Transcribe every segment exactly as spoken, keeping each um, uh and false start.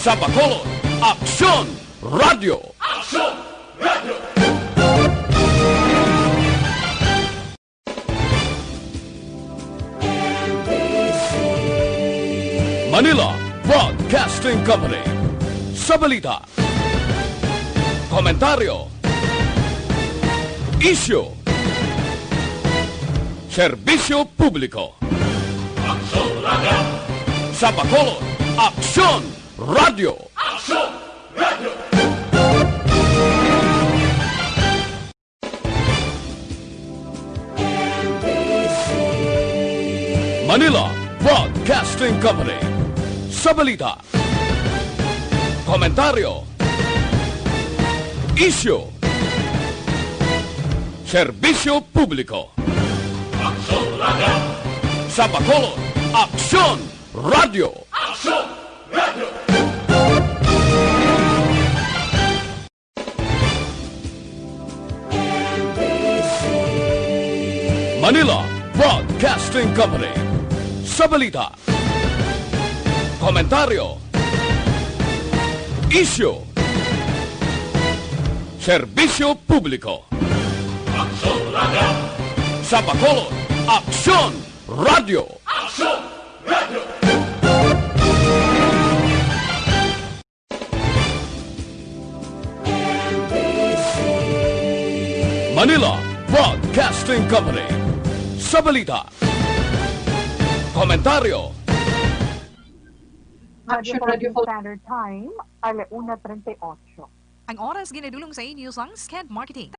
Sa Bacolod, Aksyon Radio. Manila Broadcasting Company. Sa balita, komentaryo, isyu, serbisyo publiko. Sa Bacolod, Aksyon Radio. Manila Broadcasting Company. Sa balita, komentaryo, isyu, serbisyo publiko. Sa Bacolod, Aksyon Radio. Manila Broadcasting Company. Sa balita, komentaryo, isyu, serbisyo publiko. Sa Bacolod, Aksyon Radio. Manila Broadcasting Company. Sa balita, komentaryo, Action Radio Philippines Standard Time, ala una treinta y ocho. Ang oras ginadulong sa inyo sang Sked Marketing.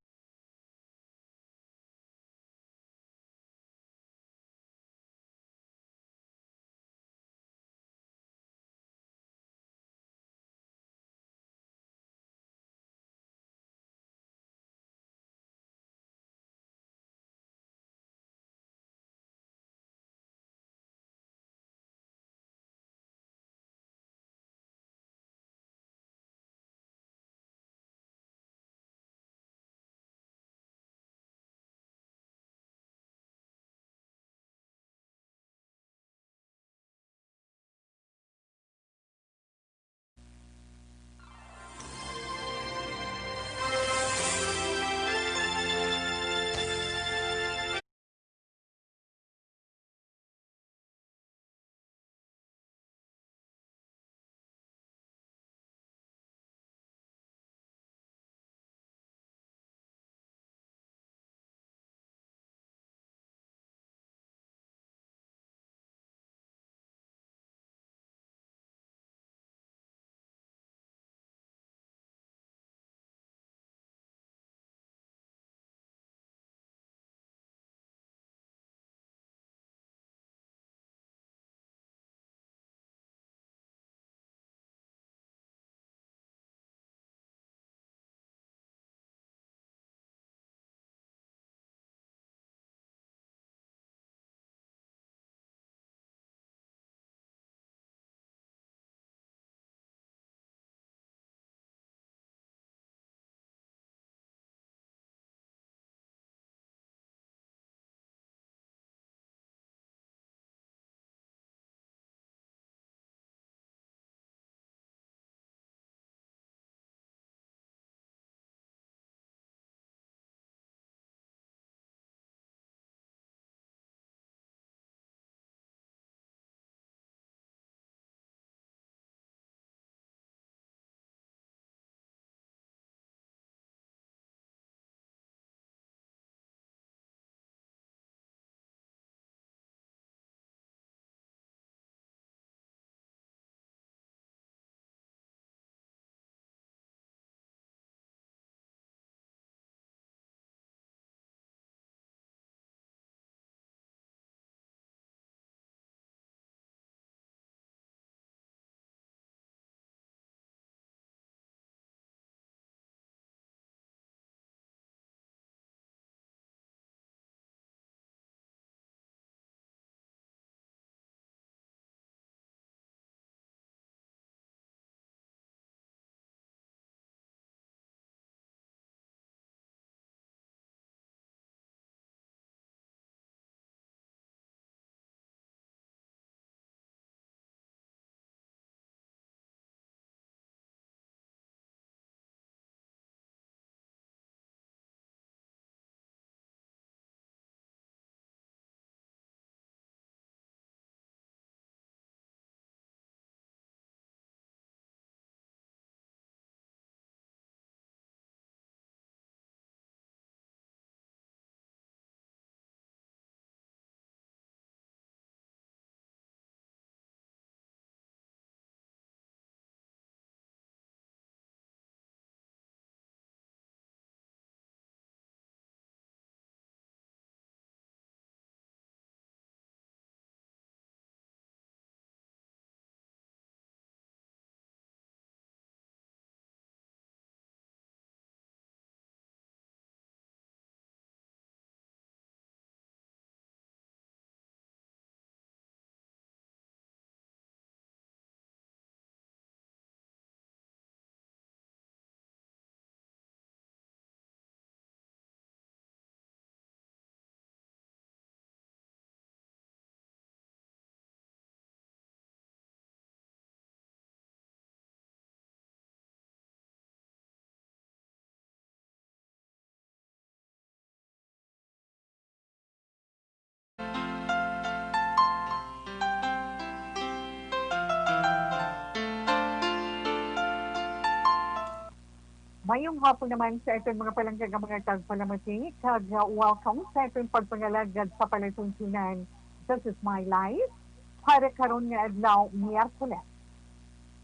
Mayong hapon naman sa aton mga palangga nga mga tagpalamati, kag, uh, welcome sa aton pagpangalagad sa palatuntunan. This is My Life para karon nga adlaw, Miyerkules,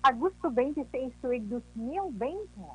Agosto twenty-six, tuig dos mil twenty.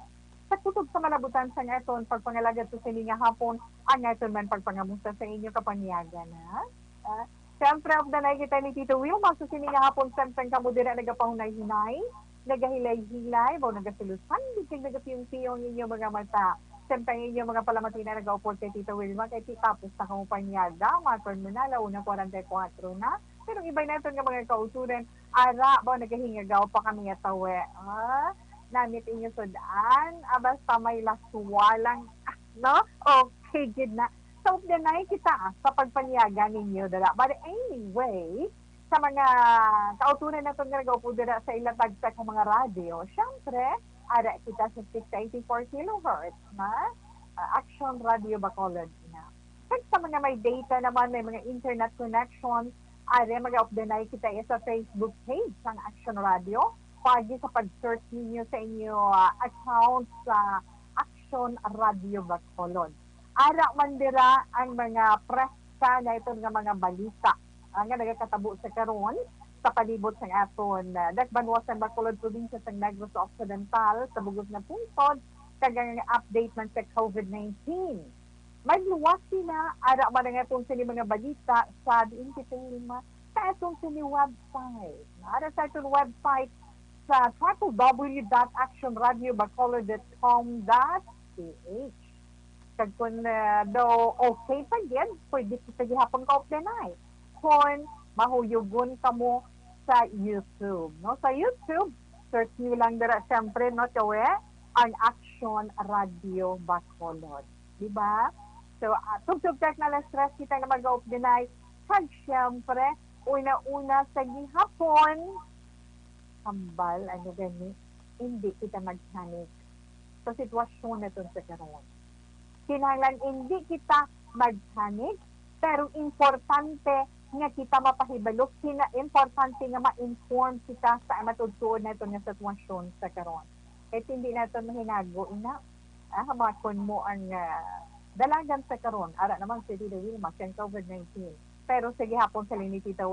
Sa kutob sa malabutan sang aton pagpangalagad sa sini nga hapon, ang aton man pagpangamusta sa inyo kapanyagan, ha? Ah, siyempre, updanay kita ni Tito Wilma sa sini nga hapon, samtang kamo dira nagapahunay-hinay, nagahilay-hilay, o nagasilusan, kag nagapiyong-piyong ang inyo mga mata. Samtang inyo mga palamati na nagaupod kay Tito Wilma, kay ti tapos na kamo panyaga, matron mo na, la una kuwarenta y kuwatro na. Pero ibay naton nga mga kauturan, ara ba nagahingagaw pa kami nga tawi? Ah, namit inyo sud-an, ah, basta may laswa lang, ah, no? Okay, gid na. So, updanay kita, ah, sa pagpanyaga ninyo dira. But anyway, sa mga kauturan naton nga nagaupo dira sa ilatag sa akong mga radyo, syempre, ara kita sa six eighty-four kilohertz na, ah, Action Radio Bacolod na. Kag sa mga may data naman, may mga internet connections, ara, mag-updanay kita sa Facebook page sang Action Radio. Paagi sa pag-search ninyo sa inyo, ah, account sa Action Radio Bacolod. Ara man dira ang mga preska nga iton nga mga balita, ah, nga nagakatabo sa karon sa palibot sang aton, ah, dakbanwa sang Bacolod, probinsya sang Negros Occidental, sa bug-os nga pungsod, kag ang update man sa COVID nineteen. Magluwas sila, ara man ang aton sini mga balita sa diin kita, Wilma, sa aton sini website. Ara sa aton website sa w w w dot action radio bacolod dot com dot p h. Kag kung, ah, daw okay pa gid, pwede kita gihapon ka-updanay. Kung mahuyugon kamo sa YouTube, no? Sa YouTube, search niyo lang dira, siyempre, no, tawi, ang Action Radio Bacolod. Di ba? So, ah, tubtob kag alas tres kita nga mag-updanay. Kag siyempre, una-una sa gihapon, hambal, ano gani, hindi kita mag-panic sa sitwasyon naton sa karon. Kinahanglan hindi kita mag-panic, pero importante nga kita mapahibalo, kina-, importante nga ma-inform kita sa matuod-tuod naton nga sitwasyon sa karon. Kay hindi naton mahinago, ina, ah, hamakon mo ang, ah, dalagan sa karon. Ara naman si Tita Wilma, kang COVID nineteen. Pero sa gihapon sa linitita,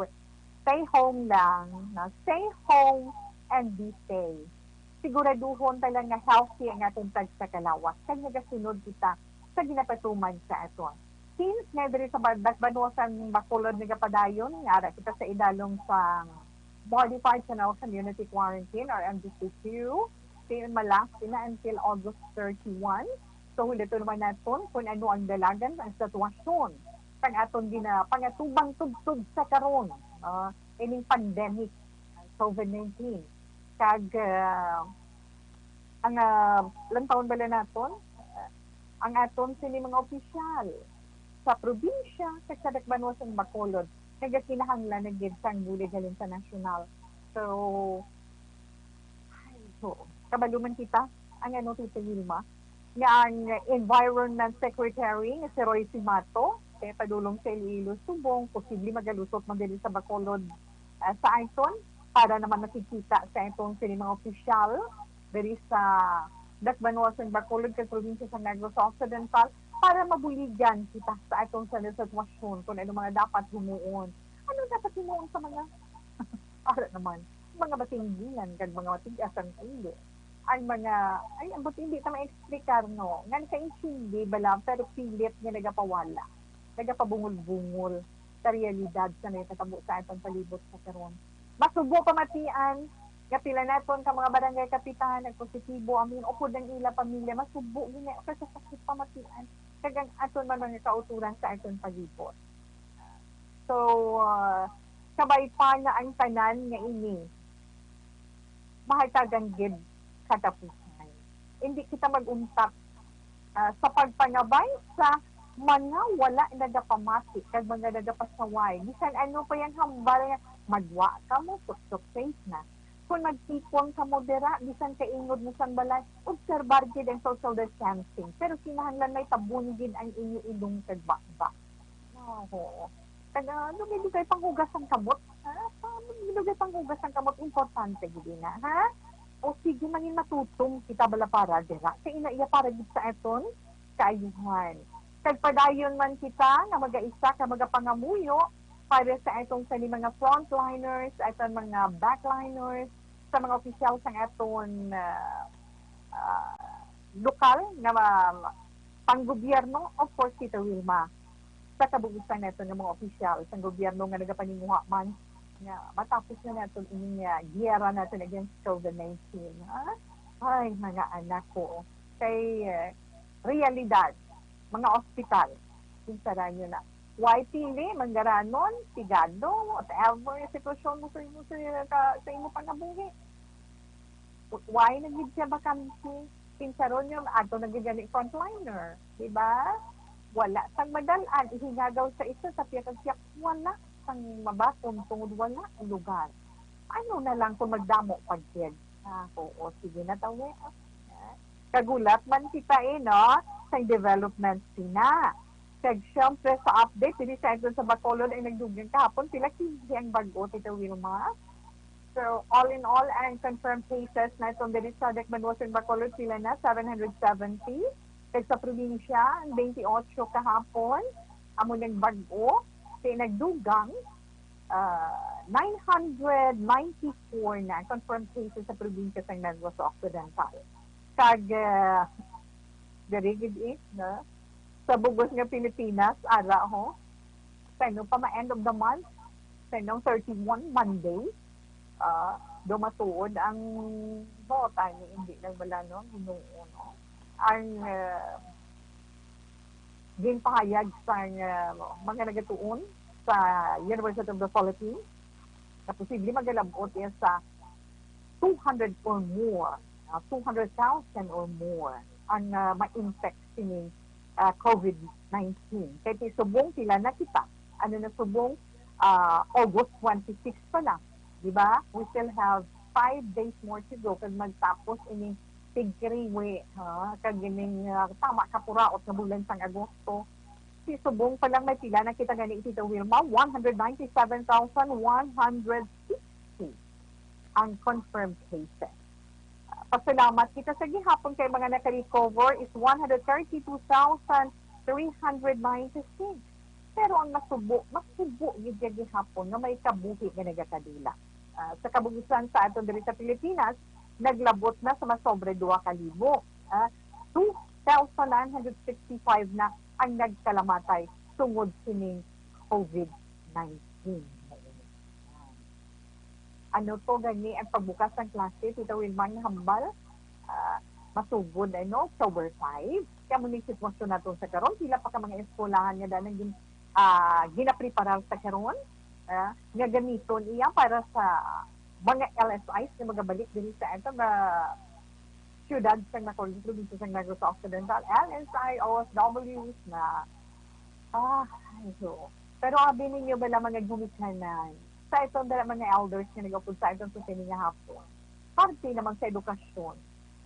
stay home lang, no? Stay home and be safe. Siguraduhon ta lang nga healthy ang aton tagsa ka lawas, kag nagasunod kita sa ginapatuman sa aton. Since nga diri sa ba-, dakbanwa sang Bacolod nagapadayon, nga ara kita sa idalom sang Modified General Community Quarantine or M G C Q, stay on malang sina until August thirty-one. So, huliton naman naton kung ano ang dalagan sa sitwasyon kang aton gina-, pangatubang tubtob sa karon, ah, ining pandemic, ah, COVID nineteen. Kag, ah, ang, ah, lantawon bala naton, ah, ang aton sini mga opisyal sa probinsya kag sa dakbanwa sang Bacolod, nagakinahanglan na gid sang bulig halin sa nasyonal. So, ay, oo. Kabalo man kita, ang ano, Tita Wilma, nga ang Environment Secretary nga si Roy Simato, kay padulong sa Iloilo subong, posible magalusot man diri sa Bacolod, ah, sa Aizon, para naman makikita sa atong sini mga opisyal diri sa dakbanwa sang Bacolod kag probinsya sa Negros Occidental, para mabuligan kita sa atong sa sitwasyon kung ano mga dapat himuon. Ano dapat himuon sa mga, ara naman, mga matinggilan kag mga matigas ang ulo? Ang mga, ay, ambot hindi ta ma-explicar, no? Nga nakaintindi bala, pero pilit nga nagapawala, nagapabungol-bungol sa realidad sa nagakatabo sa atong palibot sa karon. Masubo pamatian nga pila naton ka mga barangay kapitan nagpositibo, ang upod ang ila pamilya, masubo gini, kasasakit pamatian, kag ang aton man mga kauturan sa aton palibot. So, ah, kabay pa nga ang tanan nga ini mahatagan gid katapusan. Hindi kita mag-untat, ah, sa pagpangabay sa mga wala nagapamati kag mga nagapasaway. Bisan ano pa yang hambal nga magwa kamo, suksok safe na. Kung magtipon kamo dira, bisan kaingod mo sang balay, obserbar gid ang social distancing. Pero kinahanglan may tabon gid ang inyo ilong kag bakbak. Oo. Taga, ano, may dugay panghugas ang kamot, ha? Sa, may dugay panghugas ang kamot, importante gid na, ha? O sige, mangin matutom kita bala para dira. Kay ina iya para gid sa aton kaayuhan. Kag padayon man kita nga magaisa ka magapangamuyo para sa aton sa mga frontliners, aton mga backliners, sa mga opisyal sang aton, ah, ah, lokal nga ma-, panggobyerno, of course, Tita Wilma, sa kabuusan nato nga mga opisyal sang gobyerno nga nagapaninguha man nga matapos na naton ining, ah, giyera naton against COVID nineteen, ha? Ay, mga anak ko, kay, eh, realidad, mga ospital, kinsa ra nyo na. Why pili, Mangaranon, Tigado, whatever yung sitwasyon mo sa imo, sa, ka, sa imo pangabuhi. Why na gid siya bakante? Kinsa ron yung ato na gid gani frontliner, di ba? Wala sang madal-an, ihingagaw sa isa sa piyak-piyak, wala sang mabaton tungod wala ang lugar. Ano na lang kung magdamo pa gid? Ah, oo, sige na tawi. Kagulat man kita, eh, no? Sa development sina. Kag syempre sa update, dili sa aton sa Bacolod ay nagdugang kahapon, pila kinse ang bag-o, Tita Wilma? So, all in all, ang confirmed cases na itong diri sa Dakbanuas and Bacolod, sila na seven hundred seventy. Kag sa probinsya, ang twenty-eight kahapon, amo nang bag-o. Kay nagdugang, ah, nine hundred ninety-four na confirmed cases sa probinsya sa Negros Occidental. Kag, ah, diri gid, eh, no? Sa bugos nga Pilipinas, ara, ho? Sa ano pa ma-end of the month? Sa nung thirty-one, Monday, ah, dumatuod ang vote, ani, hindi lang wala, no? Ginoo, no? Ang, ah, ginpahayag sang, ah, mga nagatuon sa University of the Philippines na posible magalabot iya sa two hundred or more, ah, two hundred thousand or more ang, ah, ma-infect sining, ah, COVID nineteen. Kay ti subong pila na kita. Ano na subong, ah, August twenty-six pa lang, di ba? We still have five days more to go kag magtapos ining tigkariwi, ha? Kag ining, ah, tama ka puraot nga bulan sang Agosto. Ti subong pa lang may pila na kita gani, Tita Wilma, one hundred ninety-seven thousand one hundred sixty ang confirmed cases. Pasalamat kita sa gihapon kay mga naka-recover is one hundred thirty-two thousand three hundred ninety-six. Pero ang nasubo, masubo gid siya gihapon nga may kabuhi nga nagakadula. Ah, sa kabugusan sa aton diri sa Pilipinas, naglabot na sa mas sobre dua ka libo. Ah, two thousand nine hundred sixty-five na ang nagkalamatay tungod sining COVID nineteen. Ano to gani ang pagbukas ng klase, Tita Wilma, nga hambal? Ah, masugod, ano, October five. Kaya mo ning sitwasyon nato sa karon, pila pa ka mga eskwelahan nga danang gin-, ah, ginapreparar sa karon, ah, nga gamiton iya para sa mga L S Is nga magabalik diri sa ato nga siyudad sa Bacolod, probinsya sa Negros Occidental, L S I, O F Ws na. Ah, ay, so. Pero abi ninyo bala, mga ginikanan, sa itong dala mga elders nga nagapod sa itong susini nga hapon, parte naman sa edukasyon,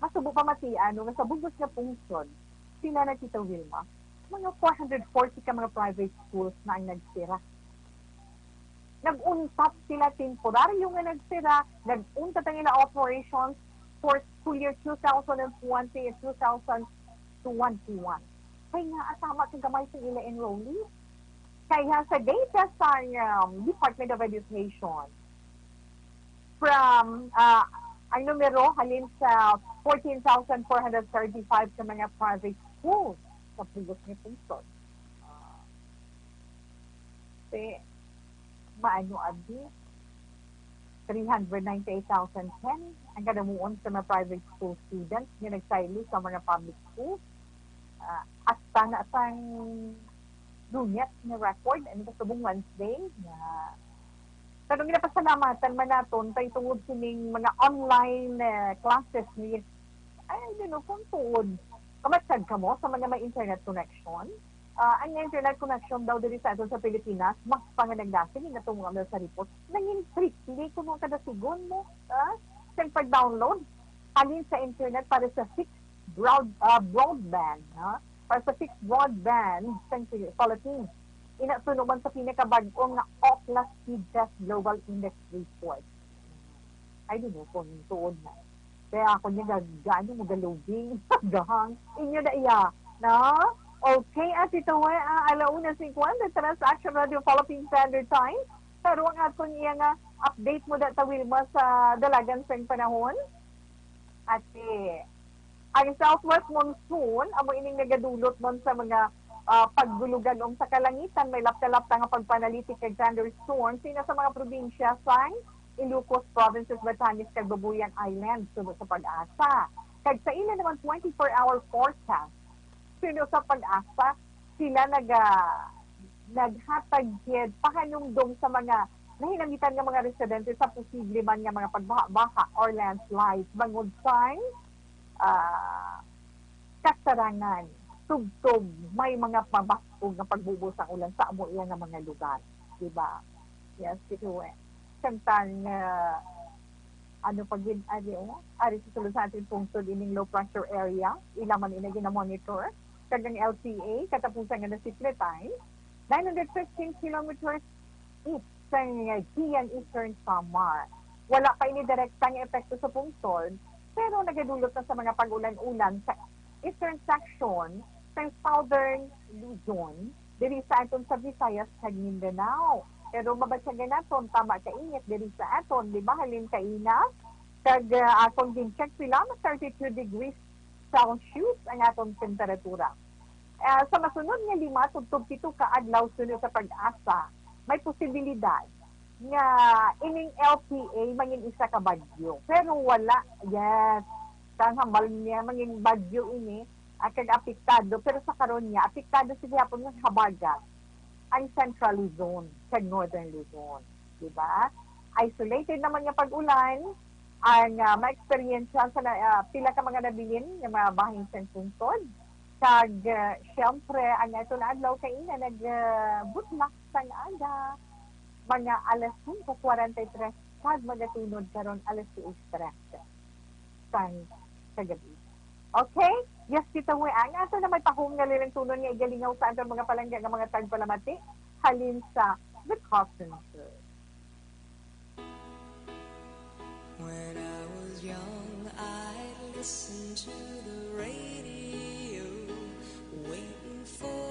masubo pa matian, no, nga sa bugos nga pungsod, sila na, Tita Wilma, mga four hundred forty ka mga private schools na ang nagsira. Nag-untat sila, temporaryo nga nagsira, nag-untat ang ila operations for school year two thousand and twenty and two thousand twenty-one. Kay nga, tama ka gamay sa ila enrollees. Kaya sa data sa, um, Department of Education, from, ah, ang numero halin sa fourteen thousand four hundred thirty-five sa mga private schools sa pugos ni Pungsod. Ah, si, maano, abi, three hundred ninety-eight thousand ten ang kadamuon sa mga private school students nga nagsaylo sa mga public schools. Ah, hasta na sang dunyat nga record, ano, sa subong Wednesday, nga kanang ginapasalamatan man naton kay tungod sining mga online, eh, classes ni, I don't know kung tuod. Kamatsag kamo sa mga may internet connection. Ah, ang internet connection daw diri sa aton sa Pilipinas, mas panganaglasin ni natong mga sa report. Nangin triple kuno kada sigon mo, ah, sa pag-download halin sa internet para sa fixed broad-, ah, broadband, ha? Para sa fixed broadband sa Philippines. Ina suno man sa pinakabag-o nga Ookla Speedtest Global Index Report. I don't know kung tuod na. Kaya ako niya gag-, gaano mo galuging. Gahang. Inyo na iya. No? Okay, at ito ay ang alauna cinquenta, Transaction Radio Philippine Standard Time. Pero ang aton iya nga update mo data, Wilma, sa dalagan sang panahon. At eh, ang southwest monsoon, amo ining nagadulot man sa mga ah, paggulugan-om sa kalangitan, may lapta-lapta nga pagpanalitik kag thunderstorm sina sa mga probinsya sang Ilocos Provinces, Batanes, kag Babuyan Island, suno sa PAGASA. Kag sa ila naman twenty-four hour forecast, suno sa PAGASA, sila naga-, naghatag gid pahanumdom sa mga nahinamitan nga mga residente sa posible man nga mga pagbaha-baha or landslides bangod sang, ah, kasarangan, tubtob, may mga mabaskog nga pagbubo sang ulan sa amo iya nga mga lugar, di ba? Yes, ito eh. Samtang, ah, ano pa gid, ari, oh, ari sa sulod sa ating pungsod, ining low pressure area, ila man ina gina-monitor, kag ang L T A, katapusan nga na secretary, nine hundred fifteen kilometers east sang Haiyan, Eastern Samar. Wala pa ini direkta nga epekto sa pungsod, pero nagadulot na sa mga pag-ulan-ulan sa eastern section sang Southern Luzon, diri sa aton sa Visayas kag Mindanao. Pero mabatyagan naton, tama ka init diri sa aton, di ba? Halin kaina, kag, ah, akong gin-check sila, mas thirty-two degrees Celsius ang aton temperatura. Ah, sa masunod nga lima tubtob pito ka adlaw suno sa PAGASA, may posibilidad nga ining L T A mangin isa ka bagyo. Pero wala, yes, kang hambal niya, mangin bagyo ini, ah, kag apektado, pero sa karon niya, apektado sa gihapon nga habagat ang Central Luzon kag Northern Luzon, di ba? Isolated naman nga pag-ulan ang, ah, maeksperiensya sa na-, ah, pila ka mga nabilin nga mga bahin sang pungsod. Kag, ah, siyempre, ang aton adlaw kaina nag, ah, butlak sang aga, mga alas singko kwarenta y tres, kag magatunod karon alas sais trese sang kagabi. Okay? Yes, kita mo ang ato na may pahom nga lilangtunon nga igalingaw sa aton mga palangga nga mga tagpalamati halin sa The Call Center. When I was young, I'd listen to the radio, waiting for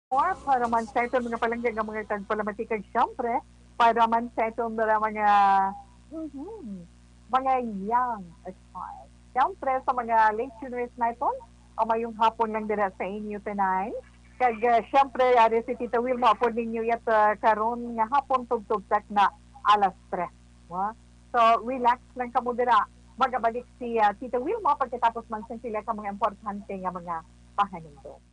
Or para man sa aton mga palangga nga mga tagpalamati, kag siyempre, para man sa aton mga, mga, mhm, mga young at heart. Siyempre, sa mga late tuners naton, ah, mayong hapon lang dira sa inyo tanan. Kag, ah, siyempre, ari si Tita Wilma po ninyo yat, ah, karon nga hapon, tugtog tak na alas tres. Wa? So, relax lang kamo dira. Magabalik si, ah, Tita Wilma pagkatapos man sa sila ka mga importante nga mga pahanumdom.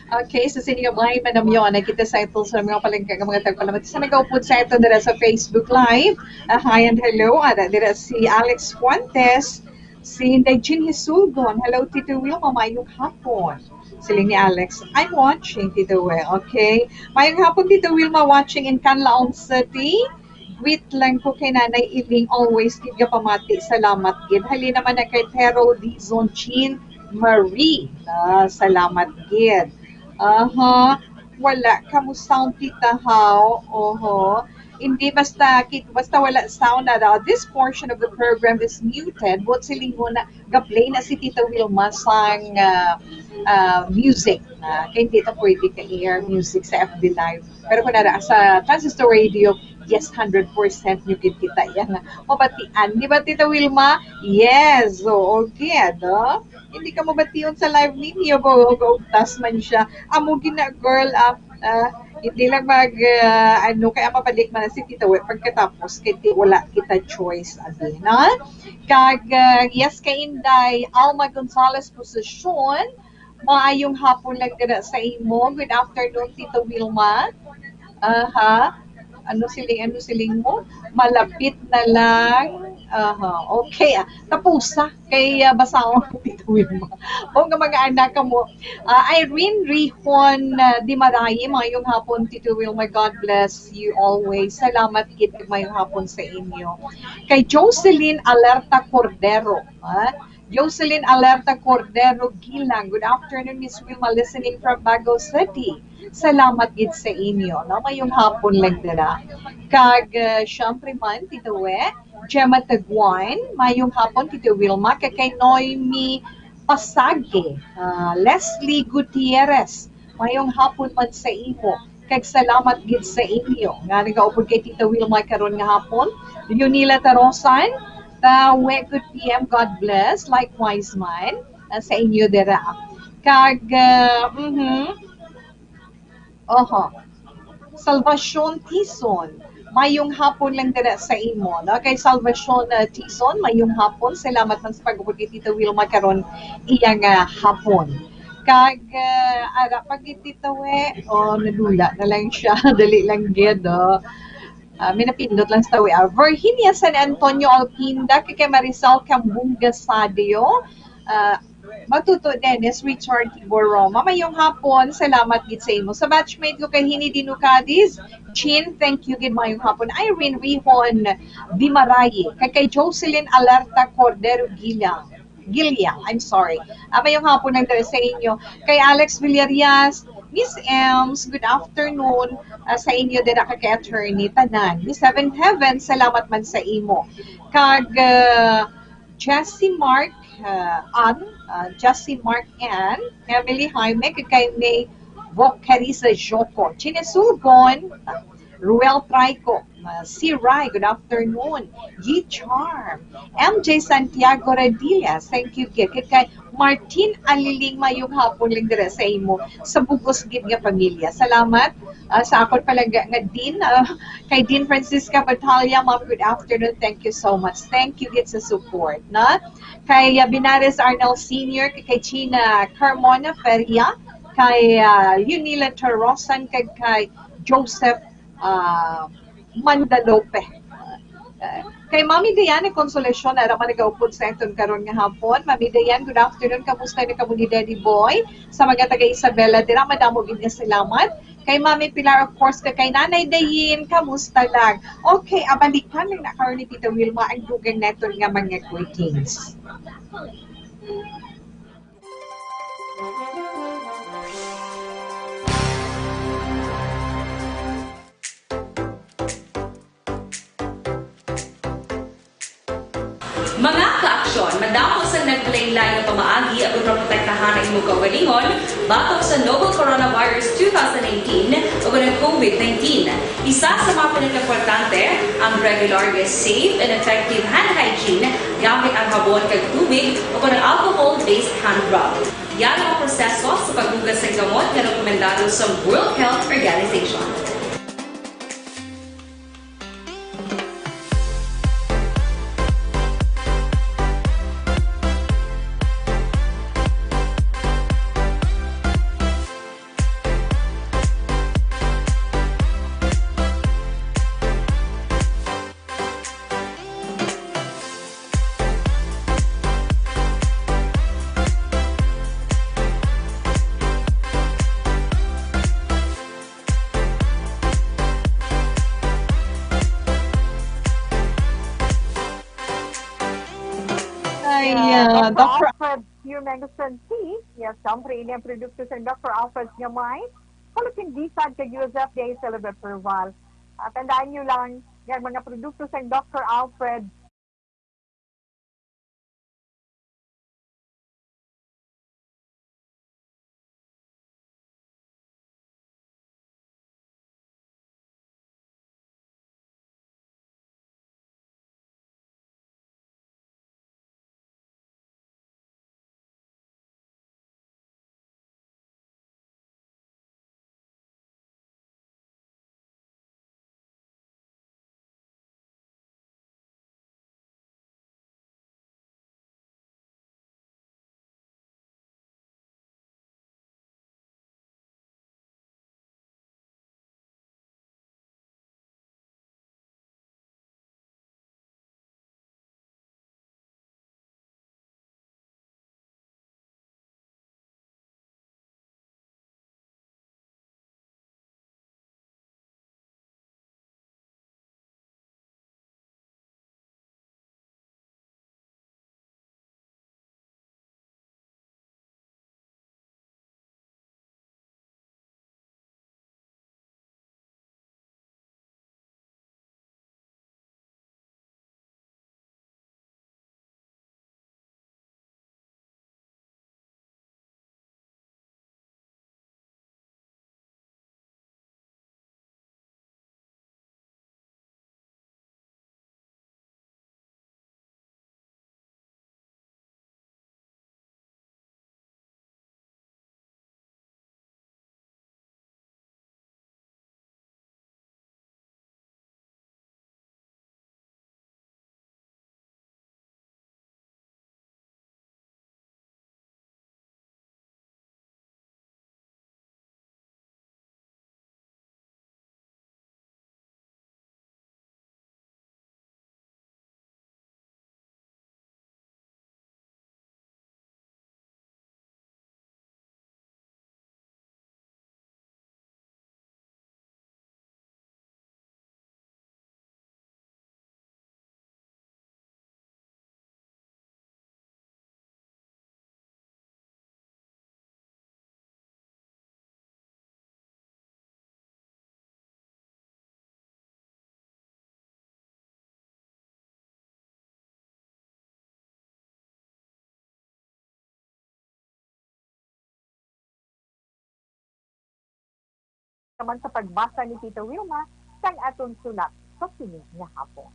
Okay, so sa inyo, mga manamyo, nakita sa ito sa mga palangga nga mga tagpalamati sa nagaupod sa ito dira sa Facebook Live. Ah, hi and hello. Ada dira si Alex Fuentes, si Inday Jean Hisulgon. Hello, Tito Will. Mamayong hapon. Siling ni Alex, "I'm watching, Tito Will." Okay. Mayong hapon, Tito Wilma, watching in Canlaon City. Greet lang ko kay Nanay Iling, always gid nga pamati. Salamat gid. Halin naman na kay Pero Dizon Jean Marie. Ah, salamat gid. Aha. Wala ka mo sound, Tita, haw? Oho. Hindi basta kit-, basta wala sound at all. This portion of the program is muted. Buot siling mo na ga-play na si Tita Wilma sang, ah, ah, music. Ah, kay hindi ta pwede ka-air music sa F B Live. Pero kung nara sa transistor radio, yes, hundred percent nyo gid kita yan nga mabatian. Di ba, Tita Wilma? Yes. So, okay, ano? Hindi ka mabation sa live ninyo. Go, go, tas man siya. Amo gina, girl, ah, ah, hindi lang mag, ah, ano, kaya mabalik man si Tita Wi pagkatapos, kay ti-, wala kita choice, abi, na? Kag, ah, yes, kay Inday Alma Gonzalez Posesyon, maayong hapon lang dira sa imo. Good afternoon, Tita Wilma. Aha. Ano siling, ano siling mo? Malapit na lang. Aha. Okay, ah. Tapusa. Kay, ah, basahon ko, Tita Wilma. O nga mga anak ka mo. Ah, Irene Rihon, ah, Dimaray, mayong hapon, Tito Wilma. God bless you always. Salamat gid, mayong hapon sa inyo. Kay Jocelyn Alerta Cordero, ha? Jocelyn Alerta Cordero Gilang. Good afternoon, Miss Wilma, listening from Bago City. Salamat gid sa inyo, no? Mayong hapon lang dira. Kag, ah, syempre man, Tito We, Gemma Taguan, mayong hapon, Tito Wilma, kag kay Noemi Pasage, ah, Leslie Gutierrez, mayong hapon man sa imo, kag salamat gid sa inyo nga nagaupod kay Tita Wilma karon nga hapon. Leonila Tarosan, Tawe, good P M, God bless. Likewise man, ah, sa inyo dira. Kag, ah, mhm. Oho. Salvacion Tison, mayong hapon lang dira sa imo, no? Kay Salvacion, ah, Tison, mayong hapon. Salamat man sa pag-upod kay Tita Wilma karon iyang, ah, hapon. Kag, ah, ara pa gid, Tita We, oh, nadula na lang siya. Dali lang gid, oh. Ah, minapindot lang sa tawi. Ah, Virginia San Antonio Alpinda, kay, kay Marisol Cambunga Sadio, ah, Matuto Dennis Richard Tibor Roma. Mayong hapon, salamat gid sa imo. Sa batchmate ko kay Hini Dino Cadiz, Chin, thank you gid, mayong hapon. Irene Rihon Dimaraye, kag kay Jocelyn Alerta Cordero Gilang. Gilia, I'm sorry. Ah, mayong hapon lang dira sa inyo. Kay Alex Villarias, Miss Ems, good afternoon, ah, sa inyo dira, kag kay Attorney tanan. Miss Heaven Heaven, salamat man sa imo. Kag, ah, Jessie Mark, ah, Ann, ah, Jessie Mark Ann, Emily Jaime, kag kay May Vocarisa Joko, Chinesulgon, ah, Ruel Trico, ah, si Rai, good afternoon. Yi Charm, M J Santiago Redillas, thank you, kid. Kag kay Martin Aliling, mayong hapon lang dira sa imo, sa bugos gid nga pamilya. Salamat, ah, sa akon palangga nga Dean, ah, kay Dean Francisca Batalla, Ma'am, good afternoon. Thank you so much. Thank you gid sa support, na? Kay, ah, Binares Arnel Senior, kay, kay Gina Carmona Feria, kay, ah, Leonila Tarosan, kag kay Joseph, ah, Mandalope. Ah, kay Mami Diane Consolacion, ara man nagaupod sa aton karon nga hapon. Mami Diane, good afternoon. Kamusta na kamo ni Daddy Boy? Sa mga taga Isabela, dira madamo gid nga salamat. Kay Mami Pilar, of course, kag kay Nanay Dayin, kamusta lang? Okay, abalikan lang na karon ni Tita Wilma ang dugang naton nga mga greetings. Tapos ang naglain-lain nga pamaagi aron maprotektahan ang imong kaugalingon batok sa novel coronavirus two thousand nineteen o ang COVID nineteen. Isa sa mga pinakaimportante ang regular nga safe and effective hand hygiene gamit ang habon kag tubig o ang alcohol-based hand rub. Yari ang proseso sa paghugas sa gamot nga rekomendado sa World Health Organization. Ay, Yeah, ah, Doctor Doctor Alfred Pure Medicine Tea. Yes, siyempre, ini ang produkto sa Doctor Alfred nga may Philippine Design kag U S F D A Celebrate Herbal. Ah, tandaan niyo lang, yan, mga produkto sa Doctor Alfred. Naman sa pagbasa ni Tita Wilma sang aton sulat sa sini nga hapon.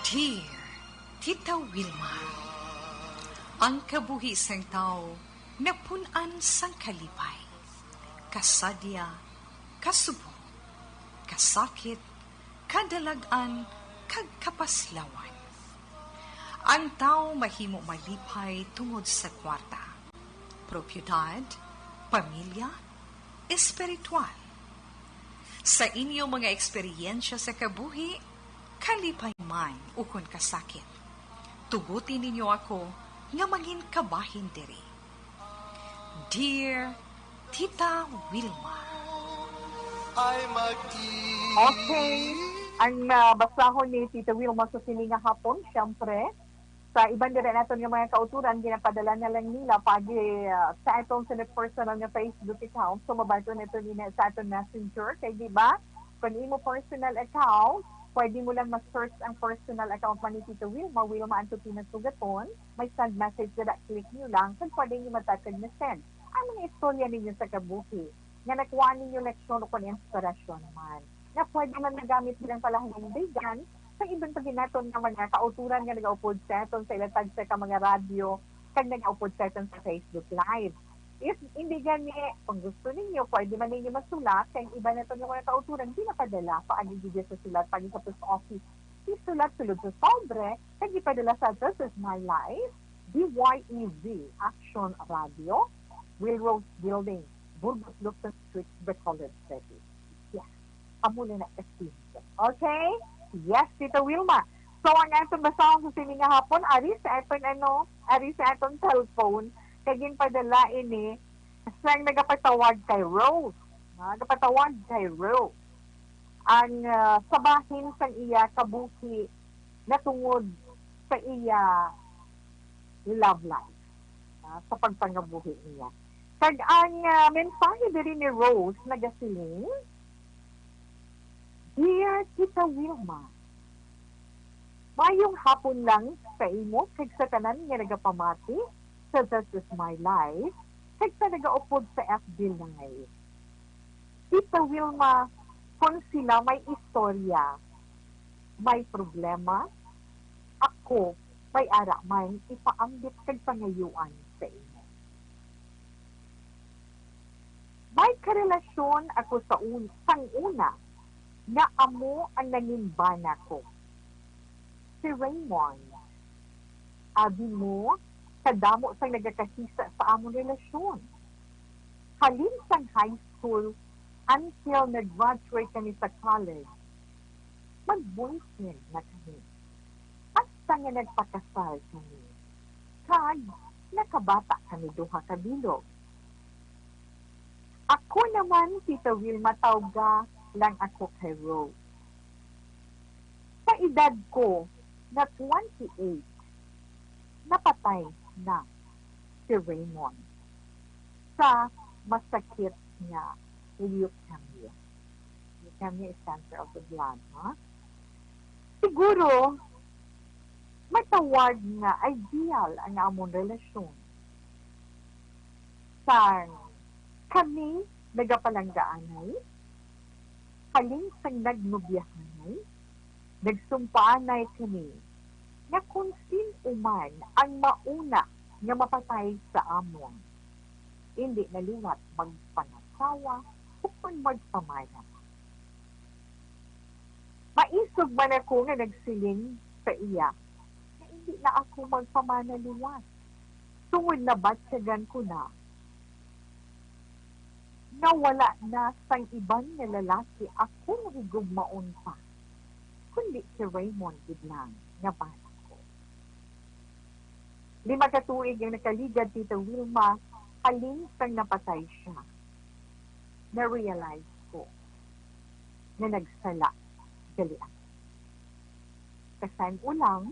Dear Tita Wilma, ang kabuhi sang tawo napun-an sang kalipay, kasadya, kasubong, kasakit, kadalag-an, kag kapaslawan. Ang tawo mahimo malipay tungod sa kwarta, propiedad, pamilya, espiritual. Sa inyo mga eksperyensya sa kabuhi, kalipay man ukon kasakit, tuguti ninyo ako nga mangin kabahin diri. Dear Tita Wilma. Okay. Ang, ah, basahon ni Tita Wilma sa sini nga hapon, siyempre, Sa iban diri naton nga mga kauturan, ginapadala na lang nila pagi, ah, sa aton sa personal nga Facebook account. So, mabaton nato nila sa aton Messenger. Kay di ba, kung imo personal account, pwede mo lang ma-search ang personal account man ni Tita Wilma, Wilma Antipina Sugaton. May send message dira, click nyo lang. Kag pwede nyo matatag na send ang mga istorya ninyo sa kabuhi nga nakuha ninyo leksyon o kon inspirasyon man, nga pwede man magamit bilang palahindigan sa iban pa gid naton nga mga kauturan nga nagaupod sa aton sa ilang tagsa ka mga radyo kag nagaupod sa aton sa Facebook Live. If hindi gani, kung gusto ninyo, pwede man ninyo masulat kay ang iban naton nga mga kauturan ginapadala paagi gid sa sulat, paagi sa post office. Isulat sulod sa sobre kag ipadala sa This Is My Life, D Y E V, Action Radio, Wilrose Building, Burgos Lupton Street, Bacolod City. Yeah. Amo na na ka simple. Okay? Yes, Tita Wilma. So, ang atong basahon sa sini nga hapon, ari sa aton, ano, ari sa aton cellphone, kay ginpadala ini sang nagapatawag kay Rose. Ha? Nagapatawag kay Rose. Ang, ah, sa bahin sang iya kabuhi natungod sa iya love life, ha, sa pagpangabuhi niya. Kag ang, ah, mensahe diri ni Rose nagasiling, "Dear Tita Wilma, mayong hapon lang sa imo kag sa tanan nga nagapamati sa This Is My Life kag sa nagaupod sa F B Live. Tita Wilma, kung sila may istorya, may problema, ako may ara man ipaambit kag pangayuan sa imo. May karelasyon ako sa un sang una nga amo ang nangin bana ko, si Raymond. Abi mo, kadamo sang nagakahisa sa amon relasyon. Halin sang high school until nag-graduate kami sa college, mag-boyfriend na kami. Hasta nga nagpakasal kami. Kag nakabata kami duha ka bilog. Ako naman, Tita Wilma, tawga lang ako kay Rose. Sa edad ko na twenty-eight, napatay na si Raymond sa masakit nga leukemia. Leukemia is cancer of the blood, ha? Siguro, matawag nga ideal ang amon relasyon. Sang kami nagapalanggaanay, halin sang nagnobyahanay, nagsumpaanay kami nga kung sin-o man ang mauna nga mapatay sa amon, indi na liwat magpangasawa ukon magpamana. Maisog man ako nga nagsiling sa iya nga indi na ako magpamana liwat, tungod nabatyagan ko na nga wala na sang iban nga lalaki akong higugmaon pa, kundi si Raymond gid lang nga bana ko. Lima ka tuig ang nakaligad, Tita Wilma, halin sang napatay siya. Na-realize ko nga nagsala gali ako. Kasan-o lang,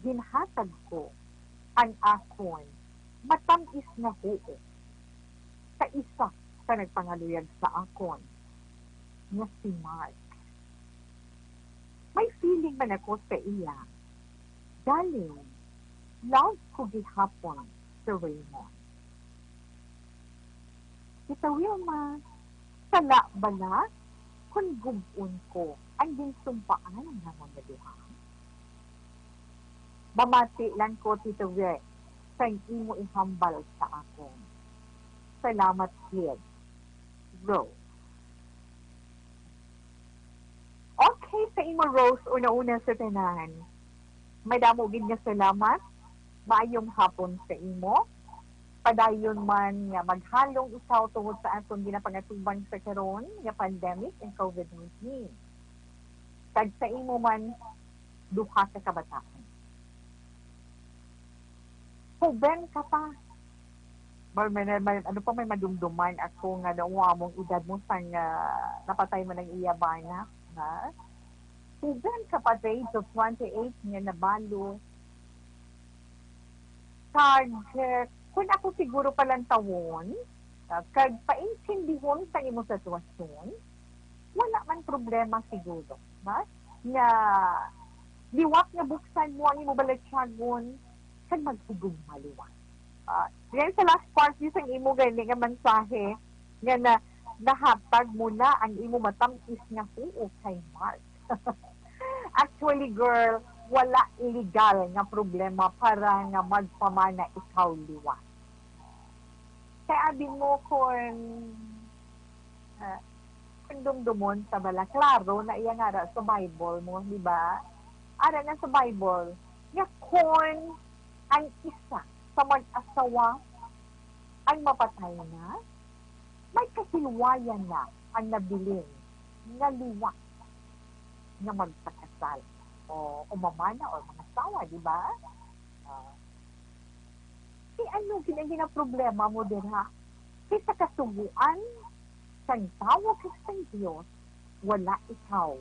ginhatag ko ang akon matamis nga huo sa isa ka nagpangaluyag sa akon nga si Mark. May feeling man ako sa iya. Galing, love ko gihapon si Raymond. Tita Wilma, sala bala kon gub-on ko ang ginsumpaan namon nga duha? Mamati lang ko, Tita Wi, sang imo ihambal sa akon. Salamat gid, Rose. Okay, sa imo, Rose, una-una sa tanan, madamo gid nga salamat. Maayong hapon sa imo. Padayon man nga maghalong ikaw tungod sa aton ginapangatubang sa karon nga pandemic, ang covid nineteen. Kag sa imo man, duha ka kabataan. Hoben ka pa. May, may, may, ano pa, may madumduman ako nga daw among edad mo sang, ah, napatay man ang iya bana, ha? Uban sa pa-age of twenty-eight nga nabalo, kag, eh, kun ako siguro palantawon, ah, kag paintindihon sa imo sitwasyon, wala man problema siguro, ha? Nga liwat nga buksan mo ang imo balatyagon kag maghigugma liwat. Ah, yan sa last part, yung sang imo gani nga mensahe nga na, nahatag mo na ang imo matamis nga huo kay Mark. Actually, girl, wala illegal nga problema para nga magpamana ikaw liwat. Kay abi mo, kung, ah, kung dumdumon sa bala, klaro na iya nga ara sa Bible mo, di ba? Ara na sa Bible, nga kung ang isa sa mag-asawa ay mapatay na, may kahiluwayan na ang nabilin nga liwat nga magpakasal o umamana or mangasawa, di ba? Ah, kay ano gid ang ginaproblema mo dira? Kay sa kasugoan sang tawo kag sang Dios, wala ikaw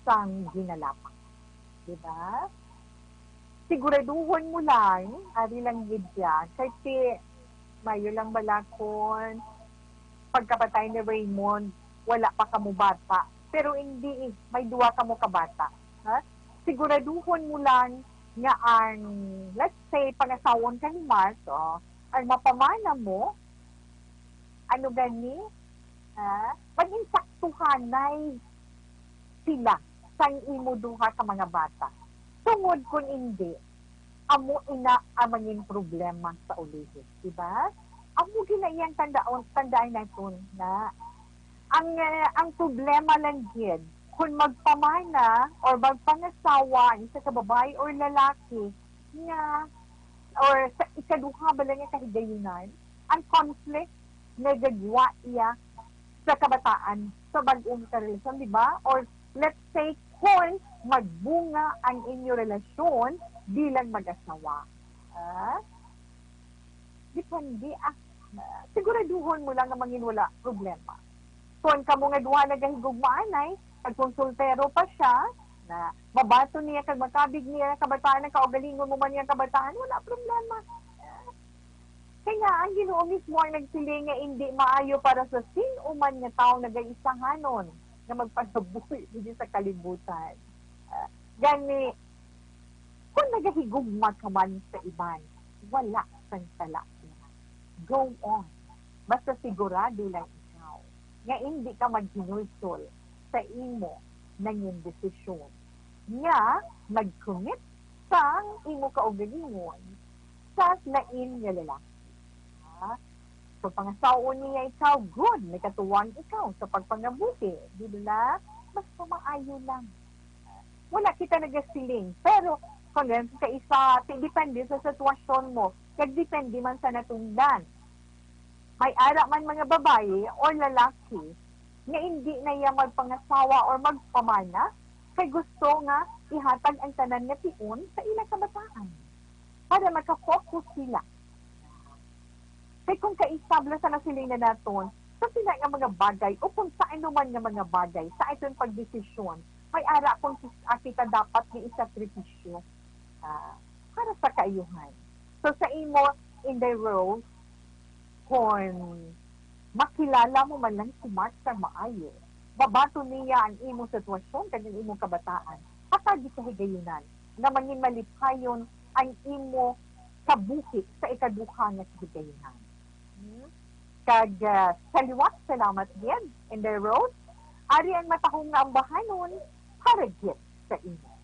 sang ginalapak. Di ba? Siguraduhon mo lang, ari lang gid siya. Kay ti, mayo lang bala kon pagkapatay ni Raymond, wala pa kamo bata. Pero hindi eh, may duwa kamo ka bata. Ha? Siguraduhon mo lang nga ang, let's say, pangasawon ka ni Mark, oh, ang mapamana mo, ano gani, ha? Mag-insaktuhanay sila sang imo duha ka mga bata. Tungod kun hindi, amo ina ang mangin problema sa ulihi, di ba? Amo gina iyang tandaon, tandaan naton na ang, eh, ang problema lang gid kun magpamana or magpangasawa ang isa ka babayi or lalaki nga or sa ikaduha bala nga kahigayonan, ang conflict nagagwa iya sa kabataan sa bag-ong karelasyon, di ba? Or let's say, kung magbunga ang inyo relasyon bilang mag-asawa. Ah? Depende, ah. Siguraduhon mo lang nga mangin wala problema. Kung kamo nga duha nagahigugmaanay, kag kung soltero pa siya, na mabaton niya kag makabig niya ang kabataan, ang kaugalingon mo man niya ang kabataan, wala problema. Kay nga, ang Ginoo mismo ang nagsiling nga indi maayo para sa sin-o man nga tawo nagaisahanon nga magpanabuhi diri sa kalibutan. Ah, gani, kung nagahigugma ka man sa iban, wala sang sala niya. Go on. Basta sigurado lang ikaw nga indi ka maghinulsol sa imo nangin desisyon nga mag-commit sang imo kaugalingon sa lain nga lalaki. Ha? So, pangasaw-on niya ikaw, good, may katuwang ikaw sa pagpangabuhi, di ba? Basta maayo lang. Wala kita nagasiling, pero kung sa isa, ti-, depende sa sitwasyon mo, kag depende man sa natungdan. May ara man mga babayi or lalaki nga indi na iya magpangasawa or magpamana kay gusto nga ihatag ang tanan nga tion sa ilang kabataan para maka-focus sila. Kay kung kaisab lang sa nasilingan naton, sa sina nga mga bagay o kung sa ano man nga mga bagay sa aton pagdesisyon, may ara kung kis-, ah, kita dapat ni isakripisyo, ah, para sa kaayuhan. So, sa imo, Inday Rose, kung makilala mo man lang si Mark sa maayo, mabaton niya ang imong sitwasyon kag ang imong kabataan, hatagi sa higayonan nga mangin malipayon ang imo kabuhi sa ikaduha nga kahigayonan. Hmm? Kag, ah, sa liwat, salamat gid, Inday Rose. Ari ang matahong nga ambahanon para gid sa imo.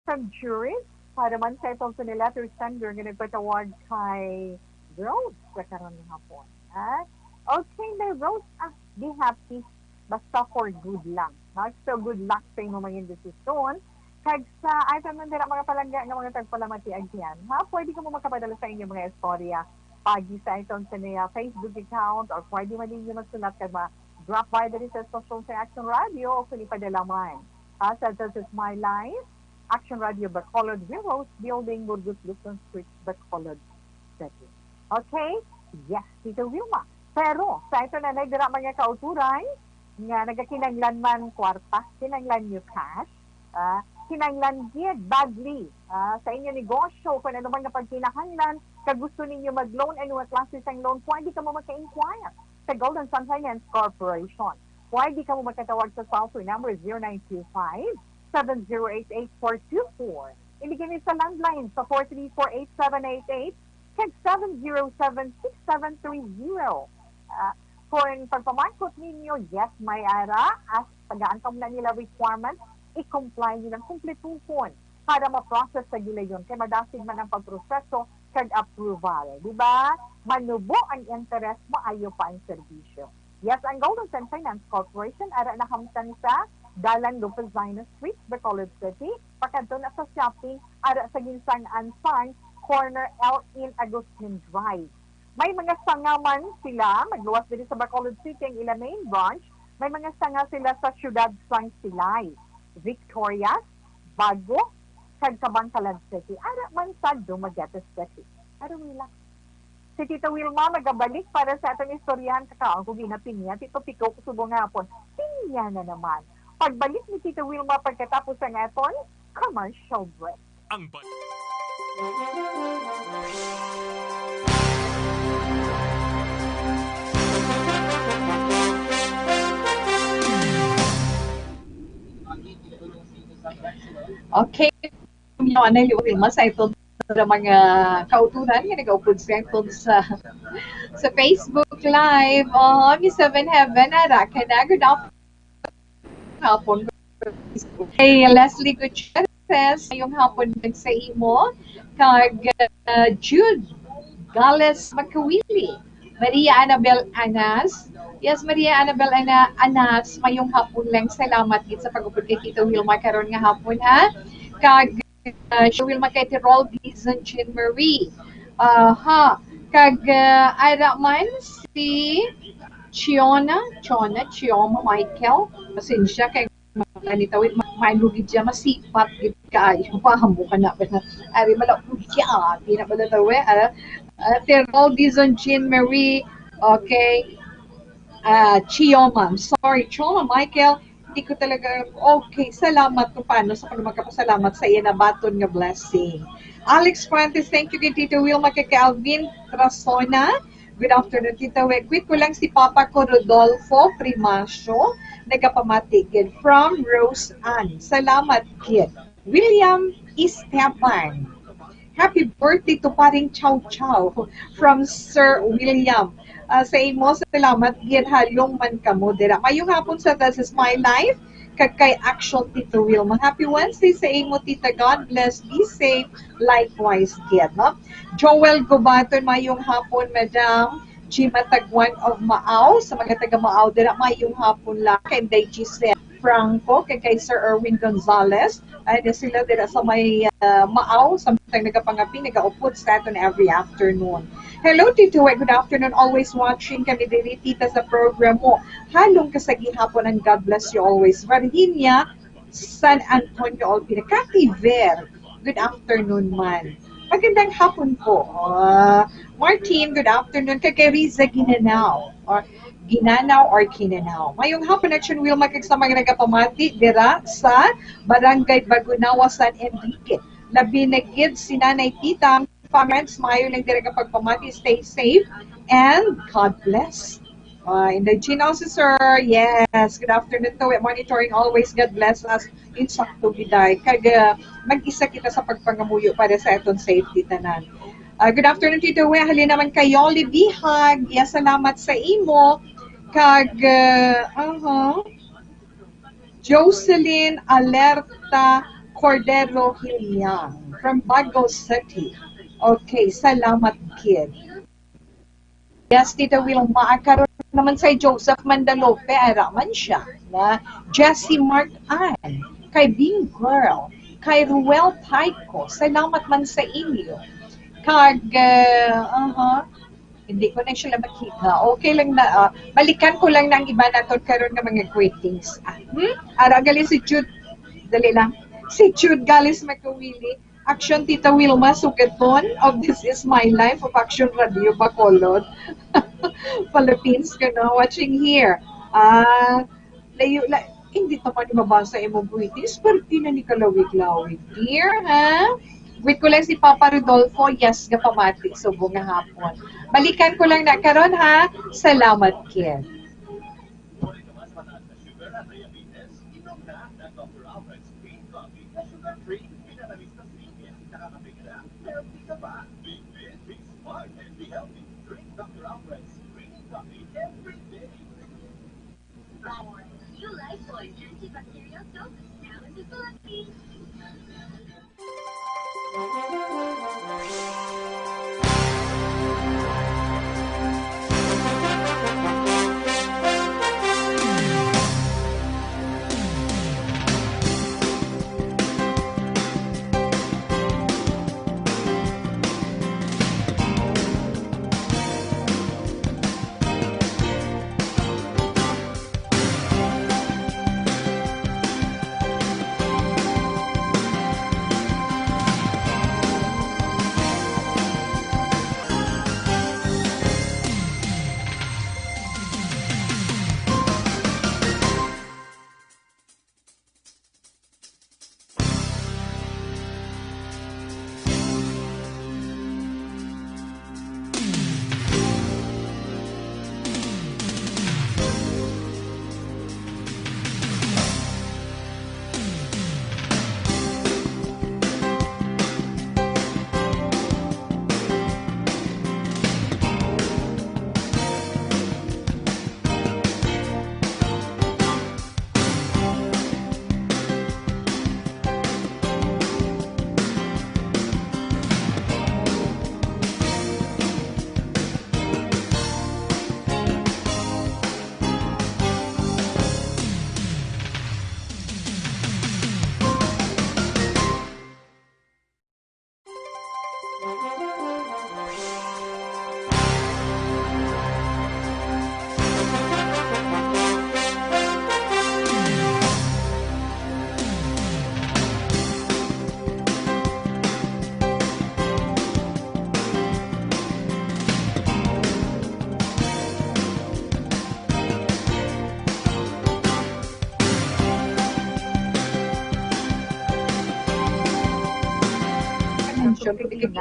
from Juris, para man sa itong sa letter sender nga nagpatawag kay Rose sa karon nga hapon. Ha? Okay, na Rose, ah, be happy. Basta for good lang. Ha? So, good luck sa imo mga desisyon. Kag sa aton man dira mga palangga nga mga tagpalamati again, ha? Pwede kamo makapadala sa inyong mga istorya pagi sa iton sa niya Facebook account, or pwede man ninyo magsulat kag ma-drop by diri sa station sa Action Radio o kung ipadala man, ha, sa This Is My Life, Action Radio Bacolod, Wheelhouse Building, Burgos, Luzon Street, Bacolod City. Okay? Yes, Tito Wilma. Pero sa ito na dira mga kauturan nga nagakinahanglan man kwarta, kinahanglan nyo cash, ah, kinahanglan gid badly, ah, sa inyo negosyo, kung ano man nga pagkinahanglan, kag gusto ninyo mag-loan, ano nga klase sang loan, pwede kamo maka-inquire sa Golden Sun Finance Corporation. Pwede kamo makatawag sa cellphone number zero nine two five, seven zero eight eight four two four. Hindi kini sa landline sa four three four eight seven eight eight kag seven zero seven six seven three zero. Ah, kung pagpamangkot ninyo, yes, may ara, as tagaan kamo na nila requirements, i-comply nilang kumpletuhon para ma-process sa gilayon kay madasig man ang pagproseso kag approval, di ba? Manubo ang interest, maayo pa ang serbisyo. Yes, ang Golden Sun Finance Corporation ara nahamtang sa Dalan Lopez Laino Street, Bacolod City, pakadto na sa shopping ara sa Ginsangan Farm, corner L N Agustin Drive. May mga sanga man sila, magluwas diri sa Bacolod City ang ila main branch. May mga sanga sila sa siyudad sang Silay, Victorias, Bago, kag Kabankalan City. Ara man sa Dumaguete City. Pero relax. Si Tita Wilma magabalik para sa atong istoryahan. Kakaon ko ginapinya, Tito Pico, ko subong nga hapon. Pinya na naman. Pagbalik ni Tita Wilma pagkatapos ang aton commercial break. Ang ba- Okay. Ano, ano yung Wilma sa ito sa mga kauturan nga nag-upod sa ito sa, sa Facebook Live. Oh, Miss Seven Heaven, ara ka na. Good afternoon. Hapon. Hey, Leslie Gutierrez, mayong hapon din sa imo. Kag, uh, Jude Gales Magkawili. Maria Annabel Anas. Yes, Maria Annabel Ana Anas, mayong hapon lang. Salamat gid sa pag-upod kay Tito Wilma karon nga hapon, ha. Kag, uh, Tito Wilma kay Tirol Dizon Jean Marie. Aha. Kag, uh, ara man si Chiona, Chiona, Chioma Michael. Pasensya kay Manitawi, ma-, may lugid siya, masipat gid kaayo. Pahamo ka na, ari, malapog siya, di na pala tawi, ah, ah, Tirol Dizon Jean Marie, okay, ah, Chioma, I'm sorry, Chioma Michael, hindi ko talaga, okay, salamat kung paano sa pagmagpasalamat sa iya nabaton nga blessing. Alex Fuentes, thank you kay Tito Wilma, kay Alvin Trasona, Good afternoon, Tita We. Greet ko lang si Papa ko, Rodolfo Primacio, nagapamati gid from Rose Ann. Salamat gid. William Esteban. Happy birthday to Paring Chow Chow from Sir William. Ah, sa imo, salamat gid. Halong man kamo dira. Mayong hapon sa This Is My Life. Kag kay Action, Tito Wilma. Happy Wednesday sa imo, Tita. God bless. Be safe. Likewise gid, no? Joel Gubaton, mayong hapon, Madam. Jima Taguan of Maaw, sa mga taga Maaw dira, mayong hapon lang. Kay Inday Giselle Franco, kay, kay Sir Erwin Gonzalez, ay na sila dira sa may, ah, Maaw, samtang nagapangapi, nagaupod sa aton every afternoon. Hello, Tito, good afternoon. Always watching kami diri, Tita, sa program mo. Halong ka sa gihapon, and God bless you always. Virginia San Antonio Olvina. Cathy Ver, good afternoon man. Magandang hapon po. Ah, Martin, good afternoon. Kay, kay Riza Ginanaw, or Ginanaw or Kinanaw. Mayong hapon, Action Wilma, kag sa mga nagapamati dira sa Barangay Bagunawa, San Enrique. Labi na gid si Nanay Tita, parents, maayo lang dira ka pagpamati. Stay safe and God bless. Ah, Inday Gina, si Sir, yes. Good afternoon to. We're monitoring always. God bless us. Insakto gid ay. Kag, ah, mag-isa kita sa pagpangamuyo para sa aton safety tanan. Ah, good afternoon, Tito We. Halin naman kayo, Libihag. Yes, salamat sa imo. Kag, ah, aha. Jocelyn Alerta Cordero Hiliang from Bago City. Okay, salamat, kid. Yes, Tita Wilma, ah, karon naman si Joseph Mandalope, ara man siya, na Jessie Mark Ann, kay Bing Girl, kay Ruel Paico, salamat man sa inyo. Kag, ah, aha, hindi ko na sila makita. Okay lang na, ah, balikan ko lang na ang iba naton karon nga mga greetings. Ah, hmm? Ara, gali si Jude, dali lang. Si Jude Galis Magkawili, Action Tita Wilma Sugaton of This Is My Life of Action Radio Bacolod, Philippines, you know, watching here. Ah, layo, la, hindi ta man mabasa imong greetings, pero di na ni kalawig-lawig, dear, ha? Greet ko lang si Papa Rodolfo, yes, nga pamati, subong nga hapon. Balikan ko lang na karon, ha? Salamat, kid. Our new Lifebuoy antibacterial soap, now in the Philippines.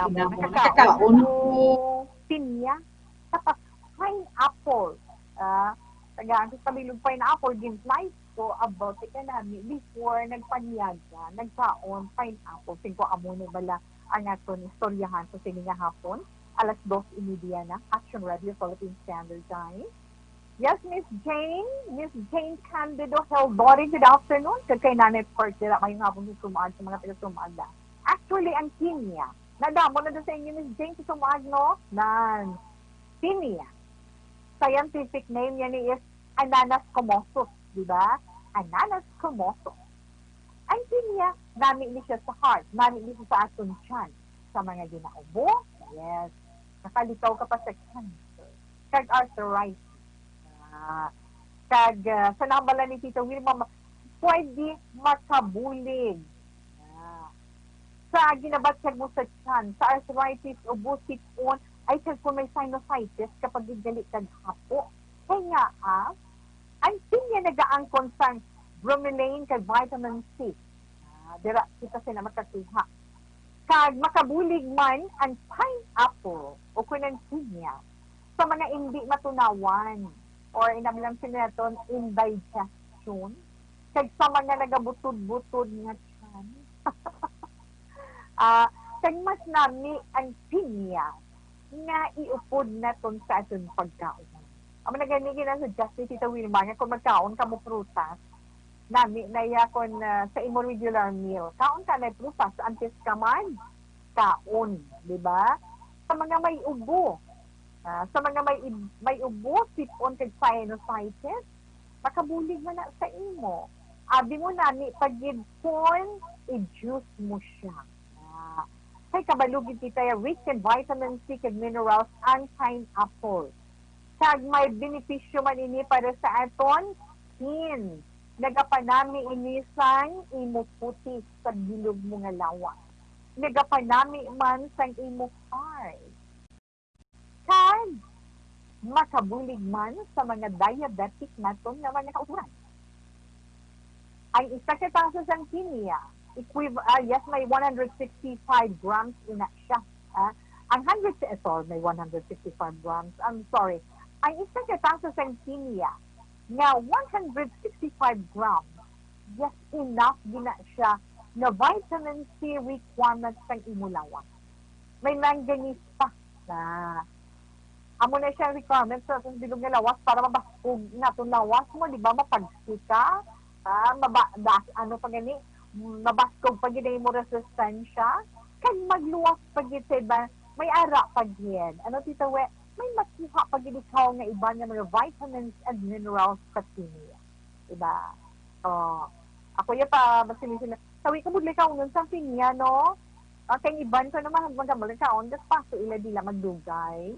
Nakakaon ko pinya. Pineapple. Ah, tagaan ko sa Tagalog, pineapple, gin-slice ko about sa kanami before nagpanyaga, nagkaon pineapple. Singko amo ni bala ang aton istoryahan sa sini nga hapon. Alas dos y media na, Action Radio Philippine Standard Time. Yes, Miss Jane, Miss Jane Candido Heldori, good afternoon. Kag kay Nanay Port, dira, mayong hapon sa Sumaag, sa mga taga Sumaag na. Actually, ang pinya, nadamo na daw sa inyo, Miss Jane, sa Sumaag, no? Nan. Pinya. Scientific name niya ni is Ananas comossus, di ba? Ananas comossus. Ang pinya, nami ni siya sa heart, nami ni siya sa aton tiyan. Sa mga ginaubo, yes. Nakalikaw ka pa sa cancer. Kag arthritis. Ah, kag, ah, sa nabala ni Tita Wilma, ma-, pwede makabulig. Ah, sa ginabatyag mo sa tiyan, sa arthritis, ubo, sipon, ay kag kung may sinusitis, kapag gigali kag hapo. Kay nga, ah, ang pinya nagaangkon sang bromelain kag vitamin C. Ah, dira kita sila makakuha. Kag makabulig man ang pineapple o kun ang pinya sa mga indi matunawan or inablang sila naton indigestion kag sa mga nagabutod-butod nga tiyan. Ah, kag mas nami ang pinya nga iupod naton sa aton pagkaon. Amo na gani ginasuggest ni Tita Wilma nga kung magkaon kamo prutas, Nami na iya kon, ah, sa imo regular meal. Kaon ka na prutas, antes ka mag kaon, di ba? Sa mga may ubo, ah, sa mga may ib-, may ubo, sipon kag sinusitis, makabulig man na sa imo. Abi mo nami pagid kon i-juice mo siya. Ah, kay kabalo gid kita, rich in vitamin C kag minerals ang pineapple. Kag may benepisyo man ini para sa aton skin. Nagapanami ini sang imo puti sa bilog mo nga lawas. Nagapanami man sang imo heart. Kag makabulig man sa mga diabetic naton nga mga kautoran. Ang isa ka taso sang pinya, equiv-, ah, yes, may one hundred sixty-five grams ina siya. Ah, ang hundred, eh, sorry, may one hundred sixty-five grams. I'm sorry. Ang isa ka taso sang pinya nga one hundred sixty-five grams, yes, enough gina siya na vitamin C requirement sang imo lawas. May manganese pa na amo na siyang requirement sa atong bilog nga lawas para mabaskog nga atong lawas mo, di ba? Mapagsi ka, ah, maba-, das-, ano pa gani, mabaskog pa gid ang imo resistensya, kag magluwas pa gid sa iba, may ara pa gid. Ano, Tita We? May makuha pa gid ikaw nga iban nga mga vitamins and minerals sa pinya. Diba? Oh, ako ya pa, magsiling sila, "Sawi ka budlay ka unon sang pinya, no?" Ah, kay ang iban ko naman, magamalan kaon, gas paso ila dila magdugay.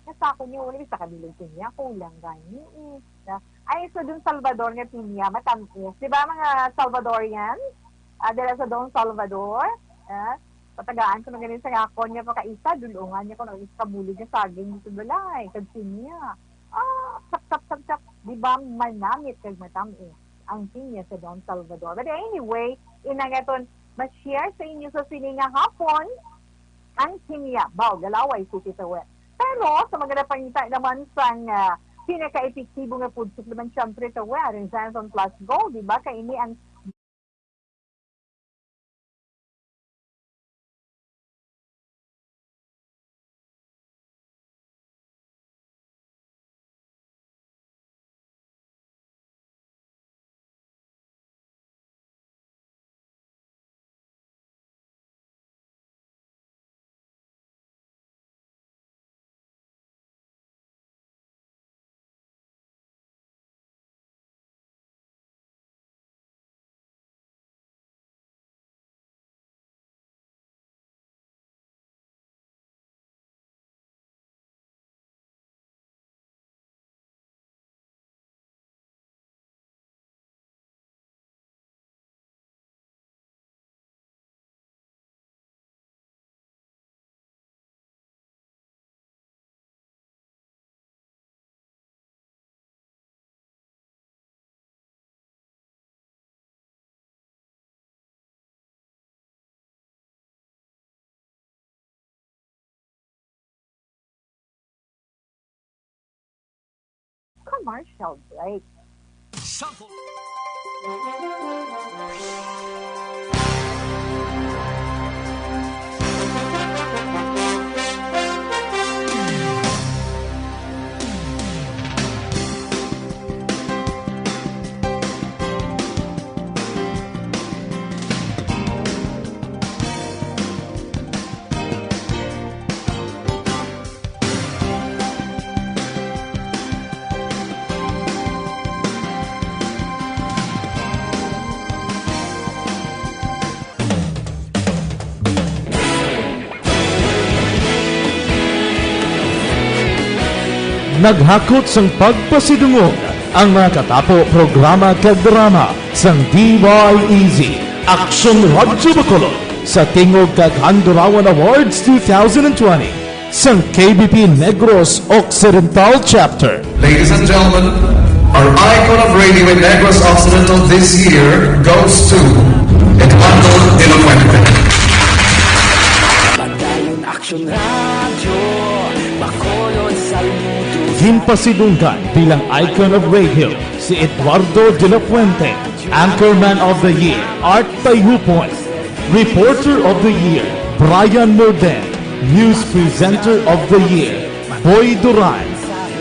Nga sa ako niyo, wala sa kabilog pinya, kulang gani, eh. Na, ay, sa Don Salvador nga pinya, matamis. Di ba, mga Salvadorians? Ah, dala sa Don Salvador, ah, patagaan ko na ganin sa akon nga pakaisa, dulungan niya ko ng isa ka bulig nga saging dito balay, kag pinya. Ah, sap, sap, sap, sap. Di ba, manamit kag matamis ang pinya sa Don Salvador. But anyway, ina nga ton, ma-share sa inyo sa sini nga hapon ang pinya. Bao, galaway si Tita Wet. Pero sa mga napangita naman sang, ah, pinaka-epektibo nga food supplement, syempre, Tita Wet, ang Zenson Plus Go, di ba? Kay ini ang Commercial break. Naghakot sang pagpasidungog ang mga katapo, programa kag drama sang D Y E Z, Aksyon Radyo Bacolod, sa tingog kag Handurawan Awards two thousand twenty sang K B P Negros Occidental Chapter. Ladies and gentlemen, our icon of radio in Negros Occidental this year goes to Eduardo de la Fuente. Padayon Aksyon Radyo, Bacolod, saludo. Ginpasidunggan bilang Icon of Radio si Eduardo de la Fuente, Anchorman of the Year, Art Tayupon, Reporter of the Year, Brian Murden, News Presenter of the Year, Boy Duran,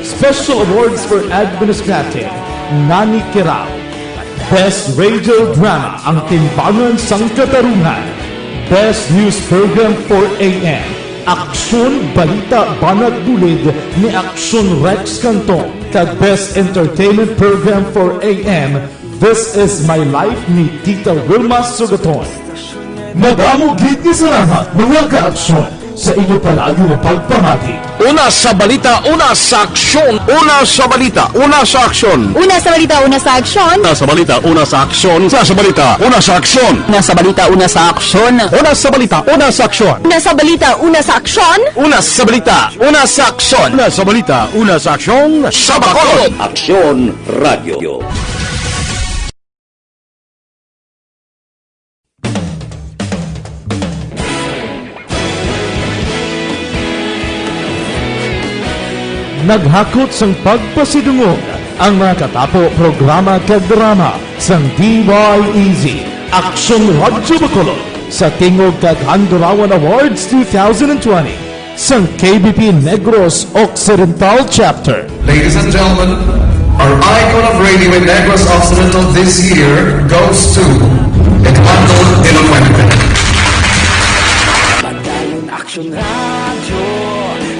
Special Awards for Administrative, Nani Kirao, Best Radio Drama, Ang Timbangan sang Katarungan. Best News Program, four A M. Aksyon, balita, banat, bulid ni Aksyon Rex Cantong. Kag Best Entertainment Program, four A M. This Is My Life ni Tita Wilma Sugaton. Madamo gid nga salamat, mga kaaksyon, sa inyo palagi nga pagpamati. Una sa balita, una sa aksyon. Una sa balita, una sa aksyon. Una sa balita, una sa aksyon. Una sa balita, una sa aksyon. Una sa balita, una sa aksyon. Una sa balita, una sa aksyon. Una sa balita, una sa aksyon. Una sa balita, una sa aksyon. Una sa balita, una sa aksyon. Una sa balita, una sa aksyon. Sa Bacolod. Aksyon Radio. Naghakot sang pagpasidungog ang mga katapo programa kag drama sang D Y E Z, Aksyon Radyo Bacolod, sa Tingog kag Handurawan Awards two thousand twenty, sang K B P Negros Occidental Chapter. Ladies and gentlemen, our icon of radio in Negros Occidental this year goes to Eduardo de la Fuente. Padayon Aksyon Radyo,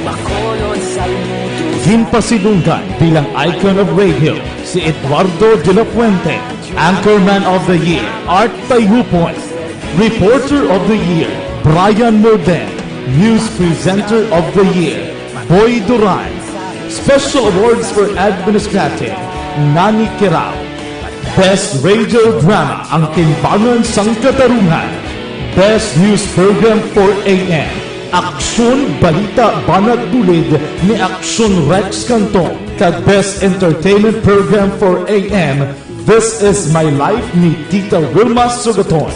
Bacolod, Salmudo. Ginpasidunggan bilang icon of radio si Eduardo de la Fuente, Anchorman of the Year, Art Tayupon, Reporter of the Year, Brian Morden, News Presenter of the Year, Boy Duran. Special Awards for Administrative, Nani Kirao. Best Radio Drama, Ang Timbangan sang Katarungan. Best News Program, four A M. Aksyon, balita, banat, bulid ni Aksyon Rex Cantong. Kag Best Entertainment Program, four A M. This Is My Life ni Tita Wilma Sugaton.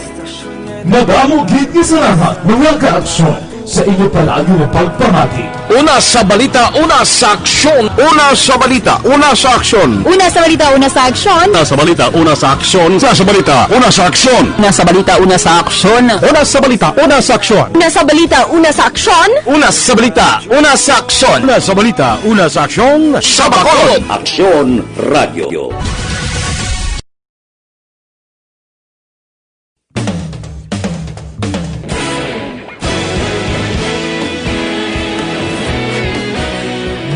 Madamo gid nga salamat, mga kaaksyon, sa inyo palagi nga pagpamati. Una sa balita, una sa aksyon. Una sa balita, una sa aksyon. Una sa balita, una sa aksyon. Una sa balita, una sa aksyon. Una sa balita, una sa aksyon. Una sa balita, una sa aksyon. Una sa balita, una sa aksyon. Una sa balita, una sa aksyon. Una sa balita, una sa aksyon. Una sa balita, una sa aksyon. Sa Bacolod. Aksyon Radio.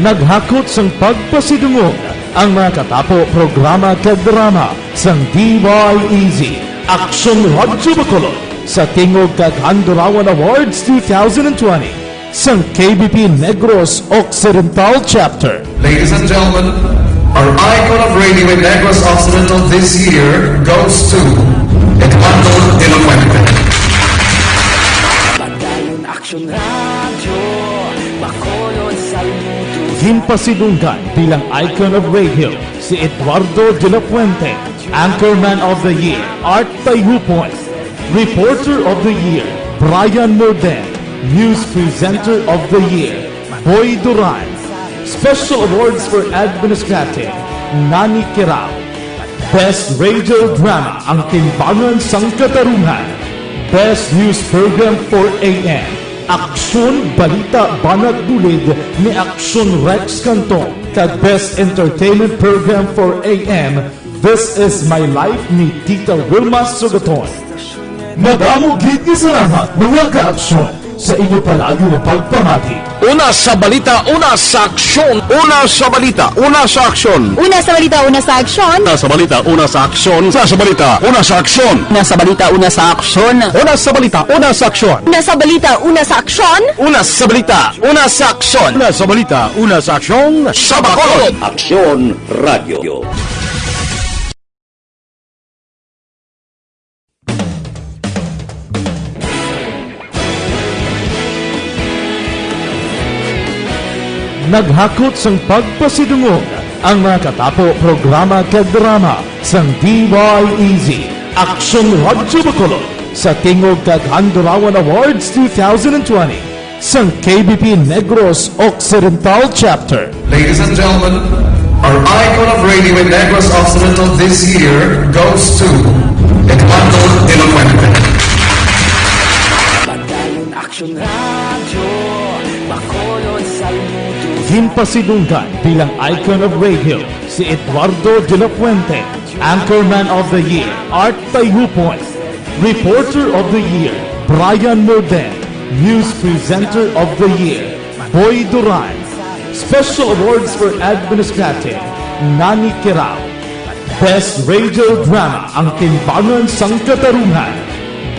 Naghakot sang pagpasidungog ang mga katapo programa kag drama sang D Y E Z, Aksyon Radyo Bacolod, sa Tingog kag Handurawan Awards two thousand twenty. Sang K B P Negros Occidental Chapter. Ladies and gentlemen, our icon of radio in Negros Occidental this year goes to Eduardo de la Fuente. Padayon Aksyon Radyo, Bacolod, Salmudo. Ginpasidunggan bilang icon of radio si Eduardo de la Fuente, Anchorman of the Year, Art Tayupon, Reporter of the Year, Brian Morden, News Presenter of the Year, Boy Duran, Special Awards for Administrative, Nani Kirao, Best Radio Drama, Ang Timbangan sang Katarungan, Best News Program, four A M, Aksyon, Balita, Banat, Bulid ni Aksyon Rex Cantong, kag Best Entertainment Program, four A M, This Is My Life ni Tita Wilma Sugaton. Madamo gid nga salamat, mga kaaksyon, sa inyo palagi nga pagpamati. Una sa balita, una sa aksyon. Una sa balita, una sa aksyon. Una sa balita, una sa aksyon. Una sa balita, una sa aksyon. Una sa balita, una sa aksyon. Una sa balita, una sa aksyon. Una sa balita, una sa aksyon. Una sa balita, una sa aksyon. Una sa balita, una sa aksyon. Una sa balita, una sa aksyon. Sa Bacolod. Aksyon Radio. Naghakot sang pagpasidungog ang mga katapo programa kag drama sang D Y E Z, Aksyon Radyo Bacolod, sa Tingog kag Handurawan Awards two thousand twenty. Sang K B P Negros Occidental Chapter. Ladies and gentlemen, our icon of radio in Negros Occidental this year goes to Eduardo de la Fuente. Padayon Aksyon Radyo, Bacolod, Salmudo. Ginpasidunggan bilang icon of radio si Eduardo de la Fuente, Anchorman of the Year, Art Tayupoy. Reporter of the Year, Brian Morden. News Presenter of the Year, Boy Duran. Special Awards for Administrative, Nani Kirao. Best Radio Drama, Ang Timbangan sang Katarungan.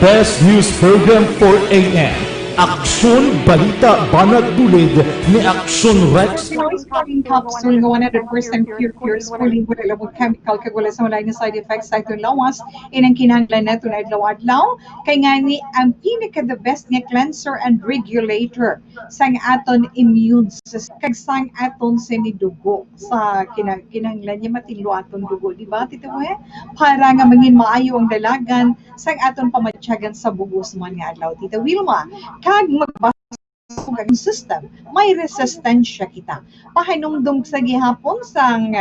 Best News Program, four A M. Aksyon, balita, banat bulid ni Aksyon Rex. Pinoy Schooling Capsule nga one hundred percent pure, pure schooling, wala labong chemical, kag wala sa malain nga side effects sa aton lawas. Inang kinahanglan naton adlaw-adlaw, kay ngani ang pinaka the best nga cleanser and regulator sang aton immune system, kag sang aton sinidugo sa kinang-, kinahanglan niya matinlo aton dugo, di ba, Tito Boy? Para nga mangin maayo ang dalagan sang aton pamatyagan sa bug-os man nga adlaw, Tita Wilma, kag magbasog ang system, may resistensya kita. Pahinumdom sa gihapon sang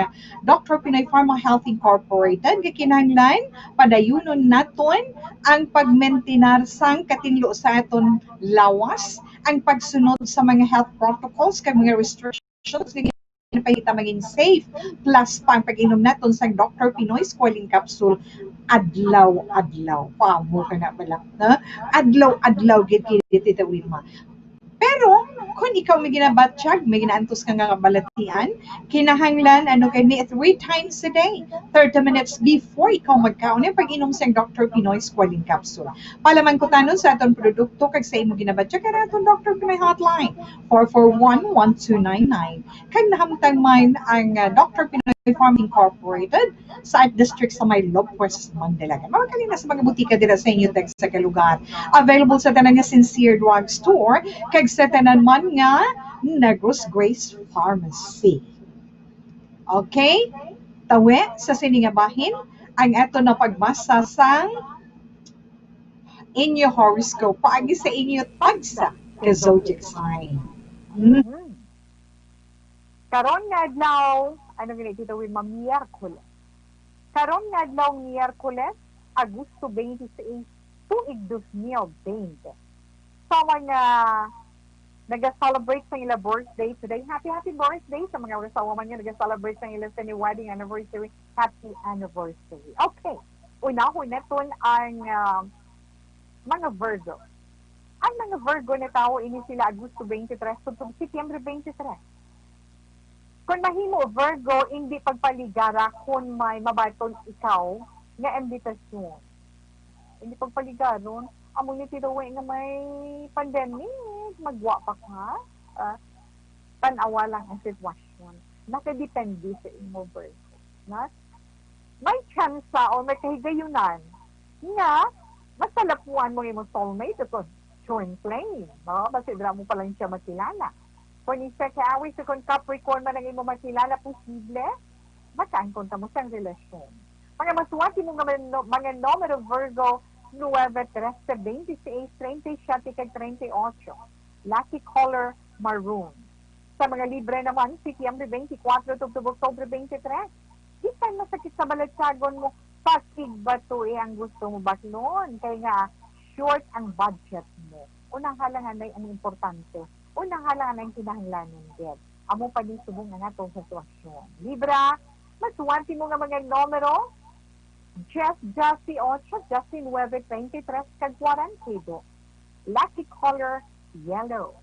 Doctor Pinoy Pharma Health Incorporated nga kinahanglan padayunon naton ang pagmentinar sang katinlo sa aton lawas, ang pagsunod sa mga health protocols kag mga restrictions nga ginapahita mangin safe, plus pa ang pag-inom naton sang Doctor Pinoy Schooling Capsule adlaw-adlaw. Pamo ka na bala, no? Adlaw-adlaw gid kini, Tita Wilma. Pero kung ikaw may ginabatyag, may ginaantos ka nga kabalatian, kinahanglan, ano, kay ni three times a day, thirty minutes before ikaw magkaon, ang pag-inom sang Doctor Pinoy Schooling Capsule. Palamangkutanon sa aton produkto kag sa imo ginabatyag, ang aton Doctor Pinoy Hotline, four four one, one two nine nine. Kag nahamtang man ang, ah, Doctor Pinoy Farm Incorporated sa Art District sa may Lopez, Mandalagan. Mawag kani na sa mga butika dira sa inyo, tag sa kalugar. Available sa tanan nga Sincere Drug Store kag sa tanan man nga Negros Grace Pharmacy. Okay? Tawi, sa sini nga bahin, ang ato na pagbasa sang inyo horoscope paagi sa inyo tagsa ka zodiac sign. Hmm. Mhm. Karon nga adlaw, ano gani, Tita Wilma, Miyerkules. Karon nga adlaw, Miyerkules, Agosto twenty-six, tuig dos mil twenty. Sa mga naga-celebrate sa ila birthday today, happy, happy birthday. Sa mga asawa man nga naga-celebrate sa ila sini wedding anniversary, happy anniversary. Okay, unahon naton ang, ah, mga Virgo. Ang mga Virgo natawo ini sila Agosto twenty-three tubtob Setyembre twenty-three. Kon mahimo, Virgo, indi pagpaligara kon may mabaton ikaw nga imbitasyon. Indi pagpaligaron, amo ni tinuwi nga may pandemic, magwa pa ka. Ah, tan-awa lang ang sitwasyon. Nakadepende sa imo, Virgo. Na? May tsansa o may kahigayunan nga masalapuan mo imong soulmate o kon twin flame, no? Basi dira mo pa lang siya makilala. Kung isa ka awis o kon Capricorn man ang imo makilala, posible makaangkon kamo sang relasyon. Mga masuwati mo nga mga no-, mga numero, Virgo, nuebe, trese, twenty-seis, treinta y siete, kag treinta y ocho. Lucky color, maroon. Sa mga Libra naman, Setyembre twenty-four tubtob Oktubre twenty-three. Bisan masakit sa balatyagon mo, pakigbatoi ang gusto mo baklon. Kay nga, short ang budget mo. Unang halanganay ang importante. Unang halanganay ang kinahanglanon, gid. Amo pa ni subong ang atong sitwasyon. Libra, masuwati mo nga mga numero, diyes, diyes y ocho, diyes y nuebe, twenty-tres, kag kwarantado. Lucky color, yellow.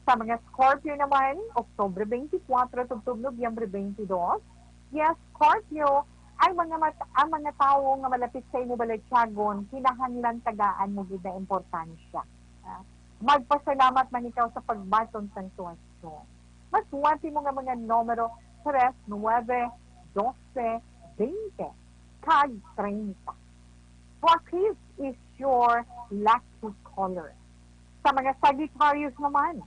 Sa mga Scorpio naman, Oktubre twenty-four tubtob Nobyembre twenty-dos. Yes, Scorpio, ang mga mat-, ang mga tawo nga malapit sa imo balatyagon, kinahanglan tagaan mo gid na importansya. Ah, magpasalamat man ikaw sa pagbaton sang sitwasyon. Masuwati mo nga mga numero tres, nuebe, dose, bente, kag treinta. Turquoise is your lucky color. Sa mga Sagittarius naman,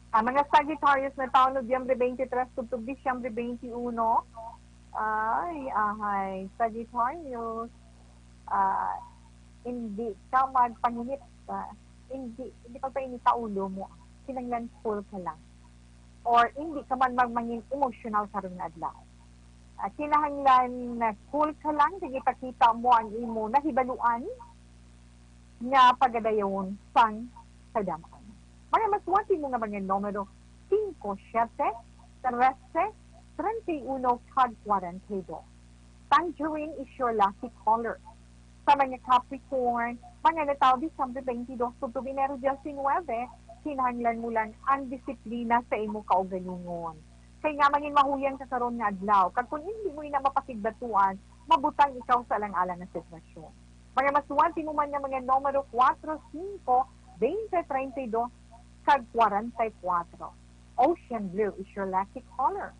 ang mga Sagittarius natawo Nobyembre twenty-tres tubtob Disyembre twenty-uno, ay, ahay, Sagittarius, ah, hindi ka magpanginit, ah, hindi, hindi pagpainit sa ulo mo. Kinahanglan cool ka lang. Or hindi ka man mag-, mangin emotional karon nga adlaw. Ah, kinahanglan na cool ka lang, kag ipakita mo ang imo nahibaluan nga pagadayon sang kadam-an. Mga masuwati mo nga mga numero, singko, siyete, trese, treinta y uno, kag kwarenta y dos. Tangerine is your lucky color. Sa mga Capricorn, mga natawo Disyembre twenty-two tubtob Enero nineteen, kinahanglan mo lang ang disiplina sa imo kaugalingon. Kay nga mangin mahuyang ka karon nga adlaw, kag kung hindi mo ina mapakigbatuan, mabutang ikaw sa alang-alang nga sitwasyon. Mga maswerte mo man nga mga numero kuwatro, singko, twenty, treinta y dos, kag kwarenta y kuwatro. Ocean blue is your lucky color.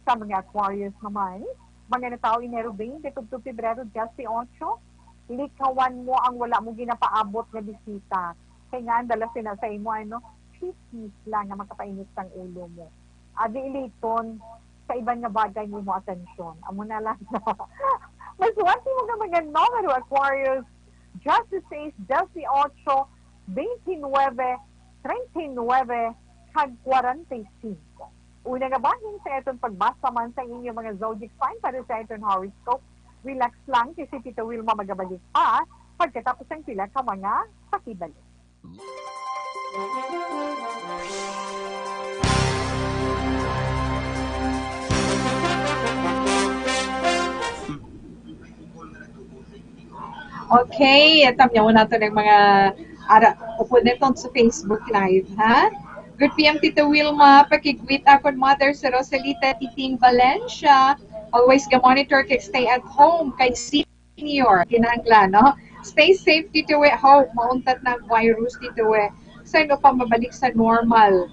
Sa mga Aquarius naman, mga natawo Enero twenty tubtob Pebrero dieciocho, likawan mo ang wala mo ginapaabot nga bisita. Kay nga ang dala sina sa imo, ano, chismis lang nga makapainit sang ulo mo. Adi iliton sa iban nga bagay mo mo atensyon. Amo na lang. Maswerte mo nga mga numero, Aquarius, dieciséis, dieciocho, twenty-nueve, treinta y nueve, kag kwarenta y cinco. Una nga bahin sa aton pagbasa man sa inyo mga zodiac sign para sa aton horoscope, relax lang kay si Tita Wilma magabalik pa pagkatapos ang pila ka mga pakibalo. Okay, tamyaw nato ng mga ara upod naton sa Facebook Live, ha? Good P M, Tita Wilma, pakigwit akon mother sa Rosalita Titing Valencia. Always ga-monitor kag stay at home kay senior. Kinahanglan, no? Stay safe, Tita Wi. Hope mauntat na ang virus, Tita Wi. Sa ano pa mabalik sa normal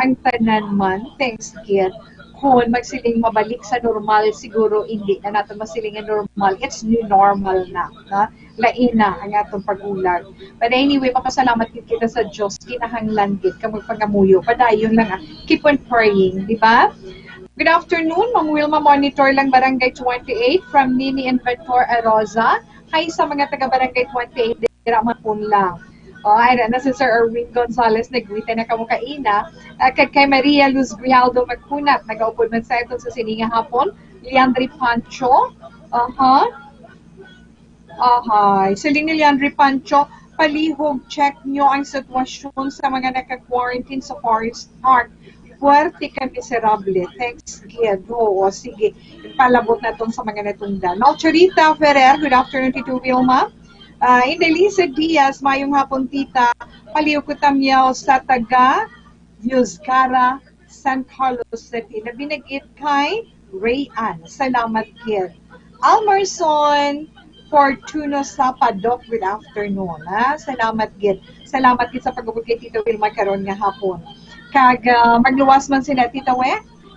ang tanan man, thanks gid. Kung magsiling mabalik sa normal, siguro hindi na nato masiling nga normal. It's new normal na, no? Lain na ang atong pag-ulag. But anyway, mapasalamat gid kita sa Dios, kinahanglan gid ka magpangamuyo. Padayon lang, ah. Keep on praying, di ba? Good afternoon, Ma'am Wilma, monitor lang Barangay twenty-eight from Nini Inventor Arosa. Hi sa mga taga Barangay twenty-eight, dira man pun lang. Oh, ay na si Sir Erwin Gonzalez, nagwita na kamo kaina. Ah, kag kay Maria Luz Grijaldo Magkunat, nagaupod man sa aton sa sini nga hapon. Leandri Pancho, aha. Ahay, siling ni Leandri Pancho, palihog, check nyo ang sitwasyon sa mga naka-quarantine sa Forest Park. Puwerte ka miserable. Thanks gid. Oo, sige. Palabot naton sa mga natungdan. Malchorita Ferrer, good afternoon, Tito Wilma. Ah, Indelisa Diaz, mayong hapon, tita. Palihog ko tamyaw sa taga Yusgara, San Carlos City. Labi na gid kay Ray Ann. Salamat gid. Almerson Fortuno Sapadok, good afternoon, ha? Salamat gid. Salamat gid sa pag-upod kay Tita Wilma karon nga hapon. Kag, ah, magluwas man sila, Tita We,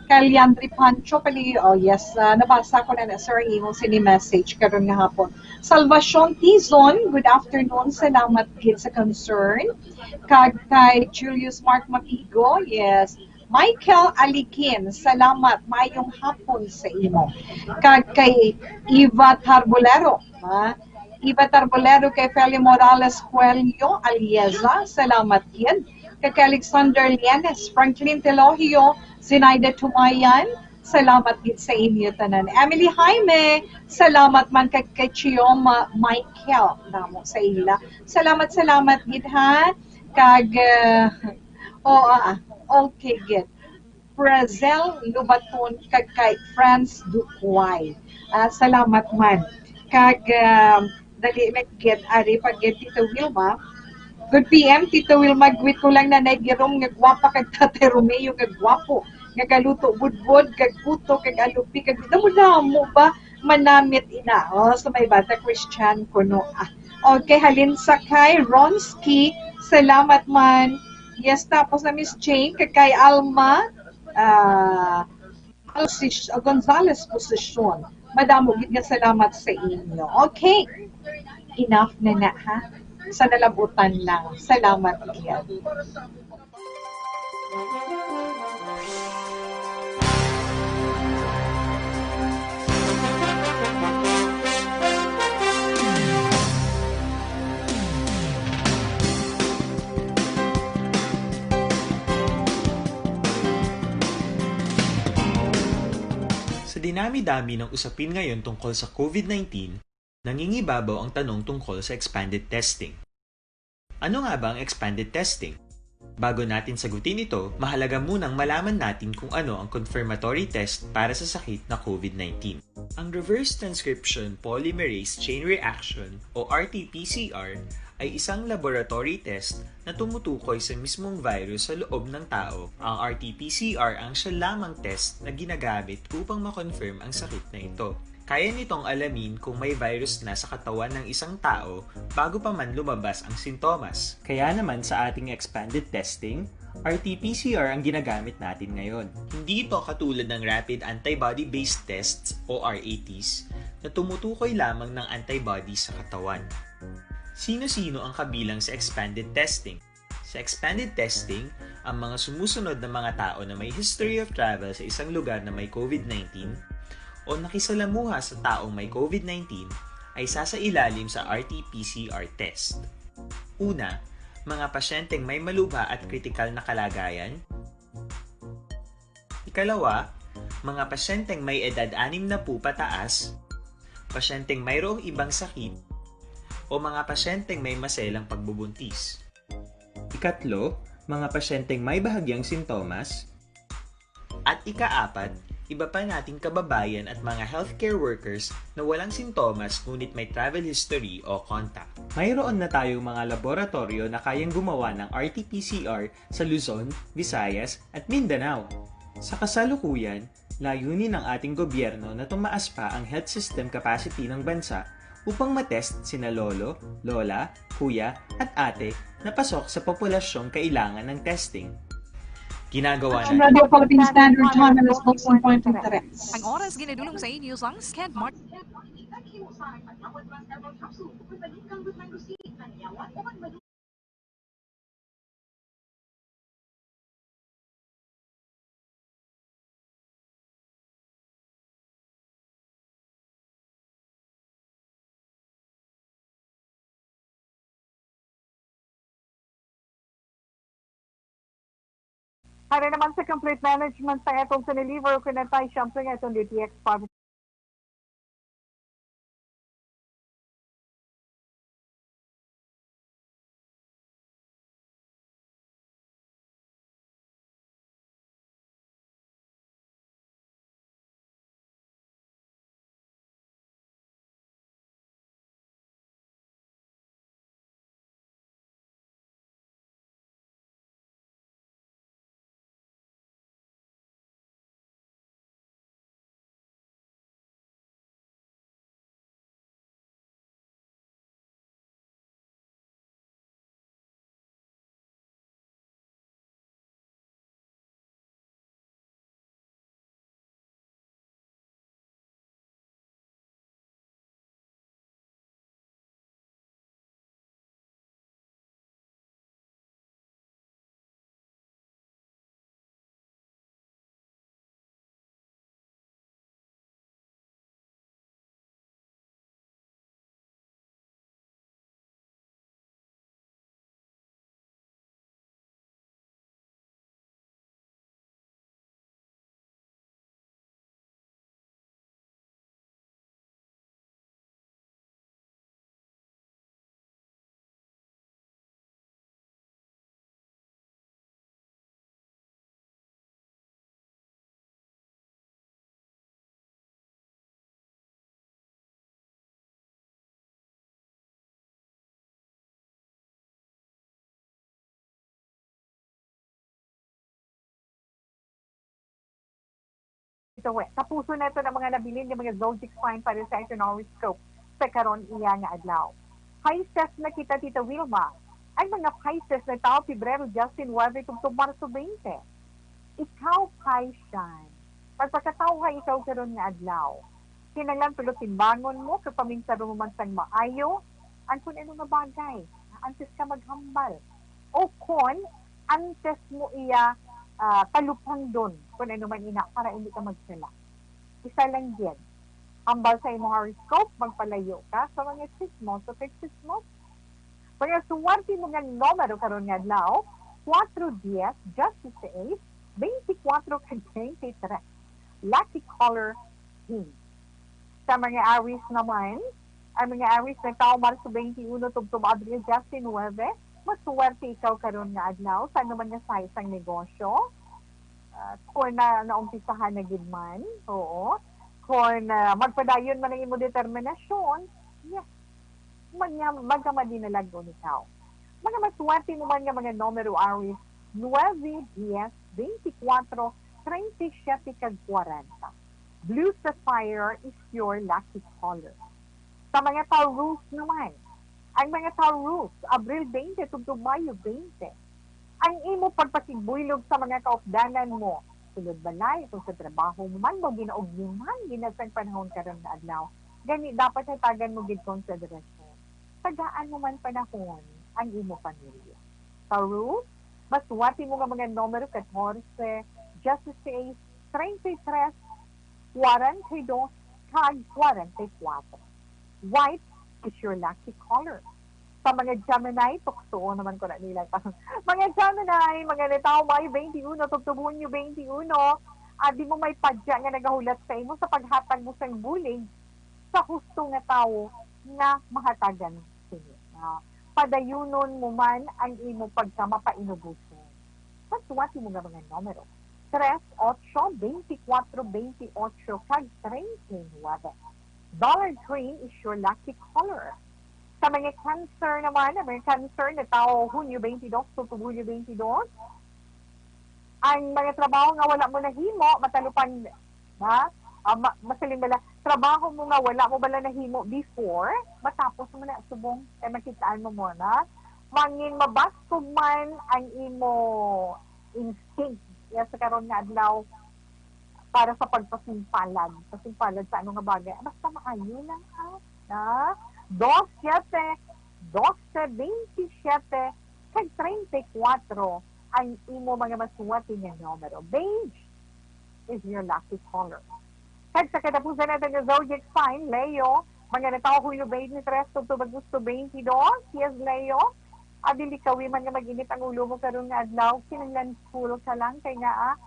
kay Leandri Pancho, pali, oh yes, ah, nabasa ko na na, sir, ang imong sini message karon nga hapon. Salvacion Tizon, good afternoon. Salamat gid sa concern. Kag kay Julius Mark Mapigo, yes. Michael Alikin, salamat. Mayong hapon sa imo. Kag kay Eva Tarbolero, ha? Eva Tarbolero, kay Feli Morales Cuello Alieza, salamat gid. Kag kay Alexander Lianes, Franklin Telogio, Zinaida Tumayan, salamat gid sa inyo tanan. Emily Jaime, salamat man kag kay Chioma Michael, namo sa ila. Salamat, salamat gid, ha. Kag, ah, oo, ah, okay gid. Prazel Lubaton kag kay Franz Duquay. Ah, salamat man. Kag, ah, dali lang gid, ari pa gid, Tita Wilma. Good P M, Tita Wilma, gwit ko lang Nanay Girom nga gwapa kag Tatay Romeo nga gwapo. Nga galuto budbod, kag puto, kag alupi, kag damo-damo ba? Manamit ina. Oh, sa may bata Christian kuno. Ah. Okay, halin sa kay Ronski. Salamat man. Yes, tapos na Miss Jane, kag kay Alma, ah, Alcis-, ah, Gonzalez Posisyon. Madamo gid nga salamat sa inyo. Okay. Enough na na, ha? Sa nalabutan lang. Salamat gid. Sa dinami-dami ng usapin ngayon tungkol sa COVID nineteen, nangingibabaw ang tanong tungkol sa expanded testing. Ano nga ba ang expanded testing? Bago natin sagutin ito, mahalaga munang malaman natin kung ano ang confirmatory test para sa sakit na COVID nineteen. Ang reverse transcription polymerase chain reaction o R T P C R ay isang laboratory test na tumutukoy sa mismong virus sa loob ng tao. Ang R T P C R ang siya lamang test na ginagamit upang ma-confirm ang sakit na ito. Kaya nitong alamin kung may virus na sa katawan ng isang tao bago pa man lumabas ang sintomas. Kaya naman sa ating expanded testing, R T P C R ang ginagamit natin ngayon. Hindi ito katulad ng rapid antibody-based tests o R A Ts na tumutukoy lamang ng antibody sa katawan. Sino-sino ang kabilang sa expanded testing? Sa expanded testing, ang mga sumusunod na mga tao na may history of travel sa isang lugar na may COVID nineteen o nakisalamuha sa taong may COVID nineteen ay sasailalim sa R T P C R test. Una, mga pasyenteng may malubha at kritikal na kalagayan. Ikalawa, mga pasyenteng may edad anim na po pataas, pasyenteng mayroong ibang sakit, o mga pasyenteng may maselang pagbubuntis. Ikatlo, mga pasyenteng may bahagyang sintomas. At ikaapat, iba pa nating kababayan at mga healthcare workers na walang sintomas ngunit may travel history o contact. Mayroon na tayong mga laboratoryo na kayang gumawa ng R T P C R sa Luzon, Visayas, at Mindanao. Sa kasalukuyan, layunin ng ating gobyerno na tumaas pa ang health system capacity ng bansa upang matest sina lolo, lola, kuya, at ate na pasok sa populasyong kailangan ng testing. Ginagawa Ang natin. Radio Philippine Standard Time, alas dos en punto tres. Ang oras ginadulong sa inyo sang Sked Mart. Para naman sa complete management sa atong siniliver, kinatay siyempre nga itong D T X five. Ito, we, tapuson nato ang mga nabilin nga mga zodiac sign para sa aton horoscope sa karon iya nga adlaw. Pisces na kita, Tita Wilma. Ang mga Pisces na tawo, Pebrero diyes nuwebe tubtob Marso twenty. Ikaw, Pisces, magpakatawhay ikaw karon nga adlaw. Kinahanglan tulo timbangon mo kag paminsaron mo man sang maayo ang kun ano nga bagay antes ka maghambal, o kon antes mo iya, ah, talupangdon kun ano man ina para hindi ka magsala. Isa lang gid. Hambal sa imong horoscope, magpalayo ka sa mga chismoso kag chismosa. Mga suwerte mo nga numero karon nga adlaw, kuwatro, diyes, diyes seis, beintikwatro, kag twenty-tres. Lucky color, pink. Sa mga Aries naman, ang mga Aries nagtawo Marso twenty-uno tubtob Abril diyes nuwebe, Maswerte ikaw karon nga adlaw sa anuman nga size sang negosyo. Ah, kung na, naumpisahan na gid man, oo. Kung, ah, magpadayon man ang imo determinasyon, yes, magnya-, magkamadinalag ikaw. Mga maswerte mo man nga mga numero are nueve, diez, veinticuatro, treinta y siete, kag kwarenta. Blue sapphire is your lucky color. Sa mga Taurus naman, ang mga Taurus, Abril twenty tubtob Mayo twenty, ang imo pagpakigbuylog sa mga kaupdanan mo, sulod balay, kung sa trabaho mo man, mo ginaugniman gina sang panahon karon nga adlaw. Gani, dapat hatagan mo gid konsiderasyon. Tagaan mo man panahon ang imo pamilya. Taurus, maswerte mo nga mga numero catorce, dieciséis, treinta y tres, cuarenta y dos, kag cuarenta y cuatro. White is your lucky color. Sa mga Gemini, tuksoon naman ko na nila. Mga Gemini, mga natawo Mayo twenty-one, tubtob Hunyo twenty-one, at di mo may padya nga nagahulat sa imo sa paghatag mo sang bulig sa husto nga tawo nga mahatagan sini. Ah, padayunon mo man ang imo pagkamapainuboson. Sa suwat mo nga mga numero, tres, ocho, veinticuatro, veintiocho, kag treinta y nueve. Dollar green is your lucky color. Sa mga Cancer naman, ang mga Cancer, natawo Hunyo twenty-two, tubtob Hunyo twenty-two, ang mga trabaho nga wala mo nahimo, matalupang, ha? Ah, ma-, masiling bala, trabaho mo nga wala mo bala nahimo before, matapos mo na subong, kay makitaan mo mo na. Mangin mabaskog man ang imo instinct, ya, sa karon nga adlaw, para sa pagpasimpalad, pasimpalad sa ano nga bagay. Basta maayo lang, ha? Na? Dos siete, doce, veintisiete, kag treinta y cuatro ang imo mga maswerte nga numero. Beige is your lucky color. Kag sa katapusan natin nga zodiac sign, Leo, mga natawo Hulyo twenty-three, tubtob Agosto twenty-two, yes, Leo, abi likawi man nga mag-init ang ulo mo karon nga adlaw, kinahanglan cool ka lang, kay nga, ah,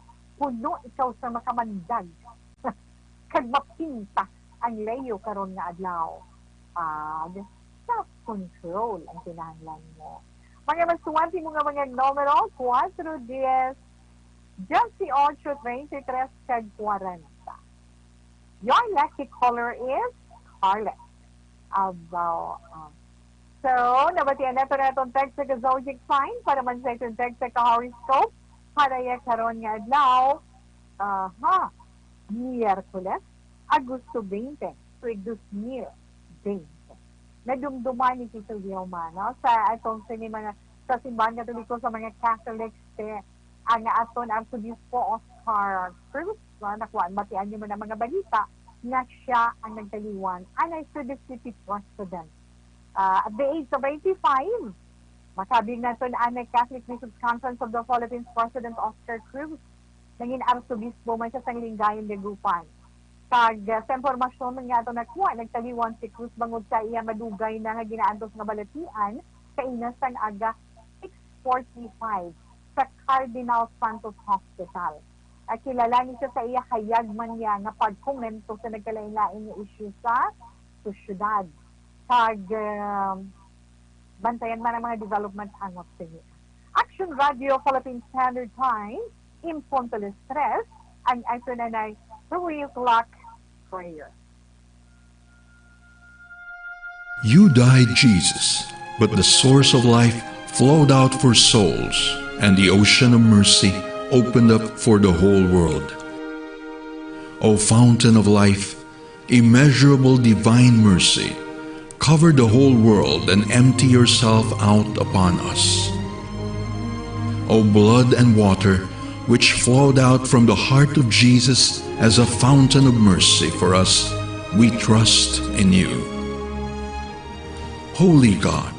puno ikaw sa makamandag. Kag mapinta ang Leo karon nga adlaw. Ag self-control ang kinahanglan mo. Mga maswerte mo nga mga numero, kuwatro, diyes, diyesyocho, treinta y tres, kag kwarenta. Your lucky color is scarlet. Abaw, ah. So, nabatian nato na atong text sa ka-zodiac sign para man sa atong text sa ka-horoscope. Para ya karon nga adlaw, aha, Miyerkules, Agosto twenty, tuig dos mil twenty. Nadumduman ni Tito Wilma, no? Sa atong sini mga, sa simbahan Katoliko, sa mga Catholics, te, ang aton Arsobispo Oscar Cruz, no? Nakuha, batian niyo man ang mga balita nga siya ang nagtaliwan anay sa Deputy President. Ah, at the age of eighty-five, makabig naton anay Catholic Bishops' Conference of the Philippines President Oscar Cruz, nangin arsobispo man siya sang Lingayen, Dagupan. Kag, ah, sa impormasyon nga ato nakuha, nagtaliwan si Cruz bangod sa iya madugay na nga ginaantos nga balatian kaina sang aga six forty-five sa Cardinal Santos Hospital. Ah, kilala ni siya sa iya hayag man niya nga pagkomento sa nagkalain-lain nga isyu sa sosyedad. Kag, ah, bantayan man ang mga development angot sini. Action Radio Philippine Standard Time, in punto las tres, ang ato na nay three o'clock prayer. You died, Jesus, but the source of life flowed out for souls, and the ocean of mercy opened up for the whole world. O fountain of life, immeasurable divine mercy, cover the whole world and empty yourself out upon us. O blood and water, which flowed out from the heart of Jesus as a fountain of mercy for us, we trust in you. Holy God,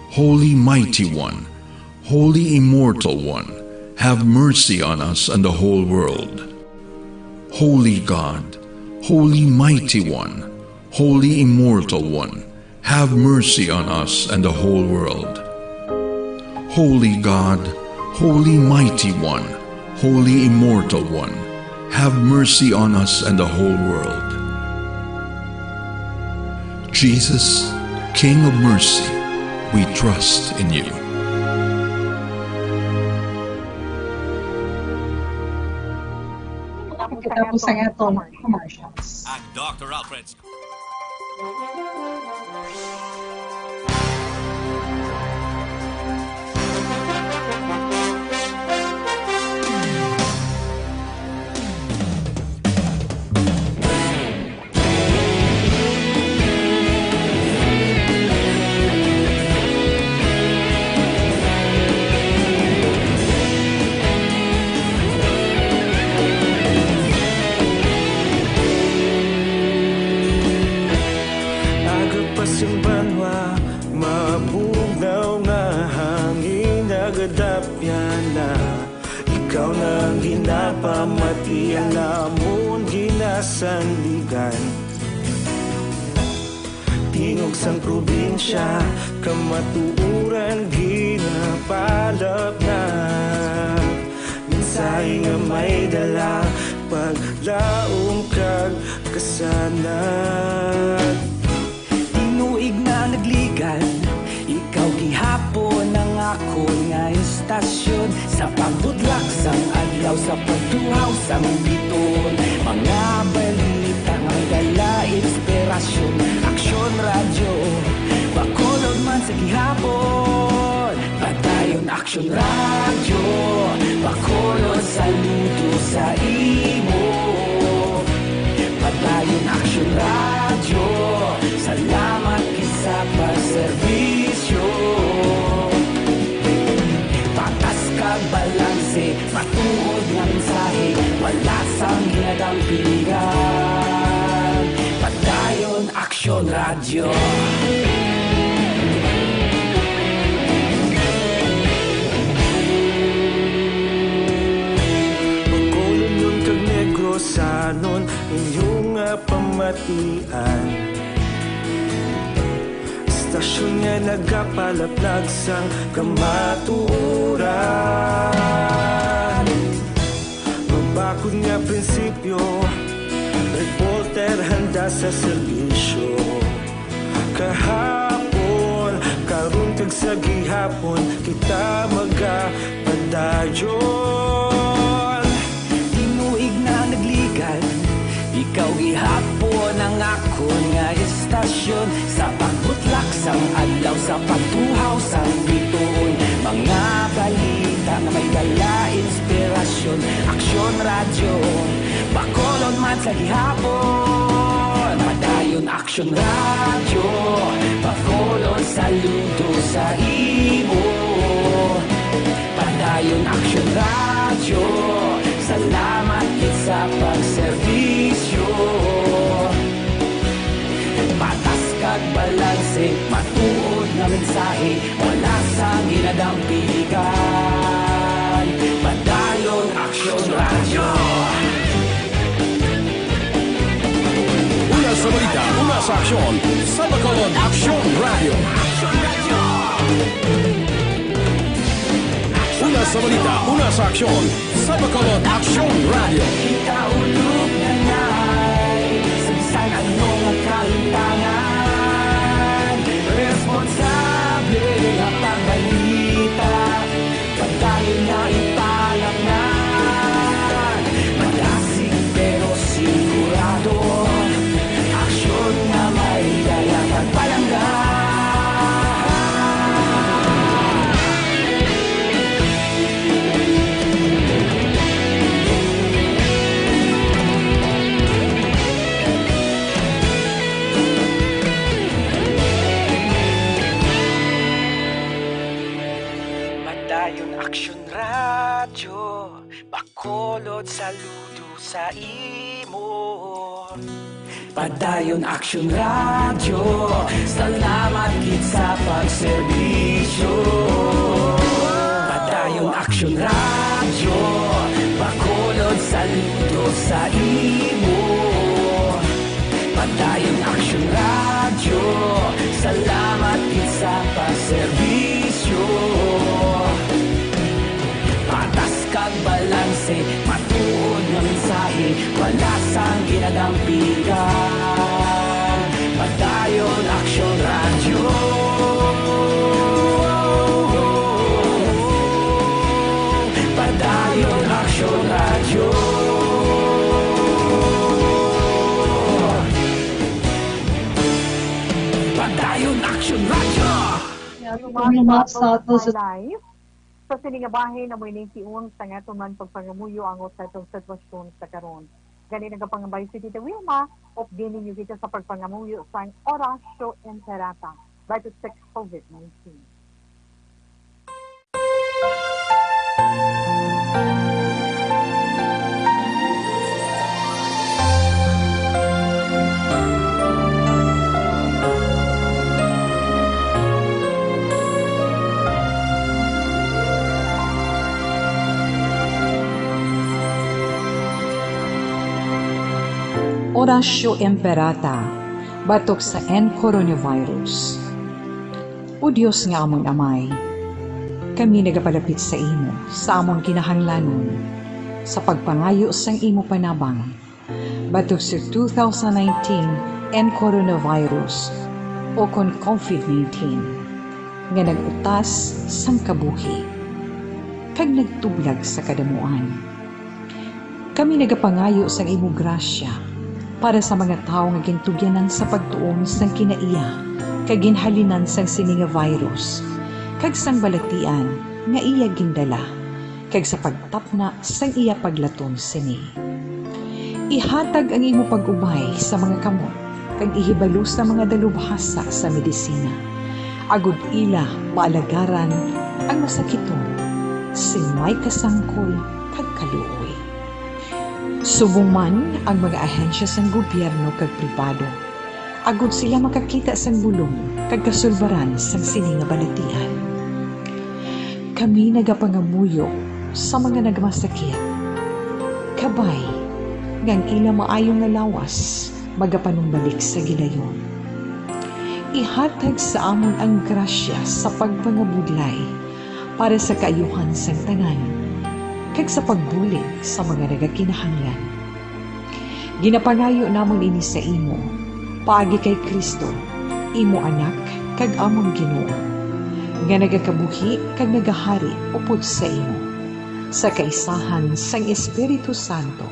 Holy Mighty One, Holy Immortal One, have mercy on us and the whole world. Holy God, Holy Mighty One, Holy Immortal One, have mercy on us and the whole world. Holy God, Holy Mighty One, Holy Immortal One, have mercy on us and the whole world. Jesus, King of mercy, we trust in you. Kita po sa atong commercials. Ang Doctor Alfred's Aga pa sing banwa, mabugnaw nga hangin nagadapyan na. Ikaw na ang ginapamati, ang amon ginasandigan. Tingog sang probinsya, kamatuoran ginapalapnap. Mensahe nga may dala, paglaom kag kasanag. Tinuig na nagligan, ikaw gihapon ang akon nga istasyon. Sa pagbudlak sang adlaw, sa pagtuhaw sang biton, mga balita nga may dala inspirasyon. Aksyon Radyo, Bacolod man sa gihapon. Padayon Aksyon Radyo, Bacolod, saludo sa imo. Padayon Aksyon Radyo, salamat gid sa pagserbisyo. Patas kag balanse, matuod nga mensahe, wala sang ginadampigan. Padayon Aksyon Radyo. Bacolodnon kag Negrosanon, inyo nga pamatian. Istasyon nga nagapalaplag sang kamatuoran. Mabakod nga prinsipyo, reporter handa sa serbisyo. Kahapon, karon kag sa gihapon, kita magapadayon. Tinuig na nagligan, ikaw gihapon ang akon nga istasyon. Sa pagbutlak sang adlaw, sa pagtuhaw sang bituon, mga balita nga may dala inspirasyon. Aksyon Radyo, Bacolod man sa gihapon. Padayon Aksyon Radyo, Bacolod, saludo sa imo. Padayon Aksyon Radyo, salamat gid sa pagserbisyo. Patas kag balanse, matuod nga mensahe, wala sang ginadampigan. Padayon Aksyon Radyo. Una sa balita, una sa aksyon, sa Bacolod Aksyon Radyo. Una sa balita, una sa aksyon, sa Bacolod Aksyon Radyo. Kita ulog na nay, sa bisan ano nga kalimtangan, responsable nga pagbalita. Padayon na ipalangnan, madasig pero sigurado. Aksyon nga may dala kag palangga. Padayon Aksyon Radyo, Bacolod, saludo sa imo. Padayon Aksyon Radyo, salamat gid sa pagserbisyo. Padayon Aksyon Radyo, Bacolod, saludo sa imo. Padayon Aksyon Radyo, salamat gid sa pagserbisyo. Patas kag balanse, matuod nga mensahe, wala sang ginadampigan. Padayon Aksyon Radyo. Padayon Aksyon Radyo. Thank you very much sa ato sa live. Sa sini nga bahin, amoy nintiun sa nga tuman pagpangamuyo ang sa atong sitwasyon sa karon. Gani nagapangabay si Tita Wilma, update ninyo kita sa pagpangamuyo sang Oratio Imperata, batok sa COVID nineteen. Oratio Imperata, batok sa N coronavirus. O Dios nga amon Amay, kami nagapalapit sa imo sa amon kinahanglanon sa pagpangayo sang imo panabang batok sa two thousand nineteen N coronavirus, o kon COVID nineteen, nga nag-utas sang kabuhi kag nagtublag sa kadamuan. Kami nagapangayo sang imo grasya para sa mga tawo nga gintugyanan sa pagtuon sang kinaiya kag ginhalinan sang sini nga virus kag sang balatian nga iya gindala, kag sa pagtapna sang iya paglaton sini. Ihatag ang imo pag-ubay sa mga kamot kag ihibalo sa mga dalubhasa sa medisina, agod ila maalagaran ang masakiton sing may kasangkol kag kaluoy. Subong man ang mga ahensya sang gobyerno kag pribado, agod sila makakita sang bulong kag kasulbaran sang sini nga balatian. Kami nagapangamuyo sa mga nagmasakit, kabay nga ang ila maayo nga lawas magapanumbalik sa gilayon. Ihatag sa amon ang grasya sa pagpangabudlay para sa kaayuhan sang tanan, kag sa pagbulig sa mga nagakinahanglan. Ginapangayo namon ini sa imo, paagi kay Cristo, imo Anak kag amon Ginoo, nga nagakabuhi kag nagahari upod sa imo, sa kaisahan sang Espiritu Santo,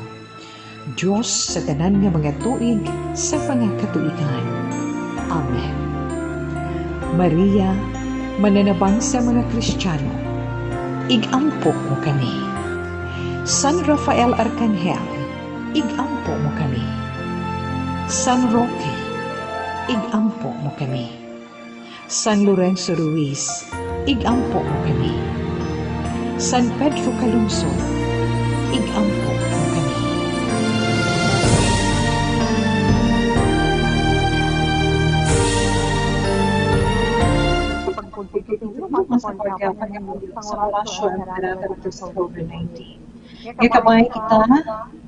Dios sa tanan nga mga tuig sa mga katuigan. Amen. Maria, mananabang sa mga Kristiyano, ig-ampo mo kami. San Rafael Arkanghel, ig-ampo mo kami. San Roque, ig-ampo mo kami. San Lorenzo Ruiz, ig-ampo mo kami. San Pedro Calungsod, ig-ampo mo kami. Sa pagpugkit sa pagkapangamuyo sa oras sa COVID nineteen. Nga kabay kita,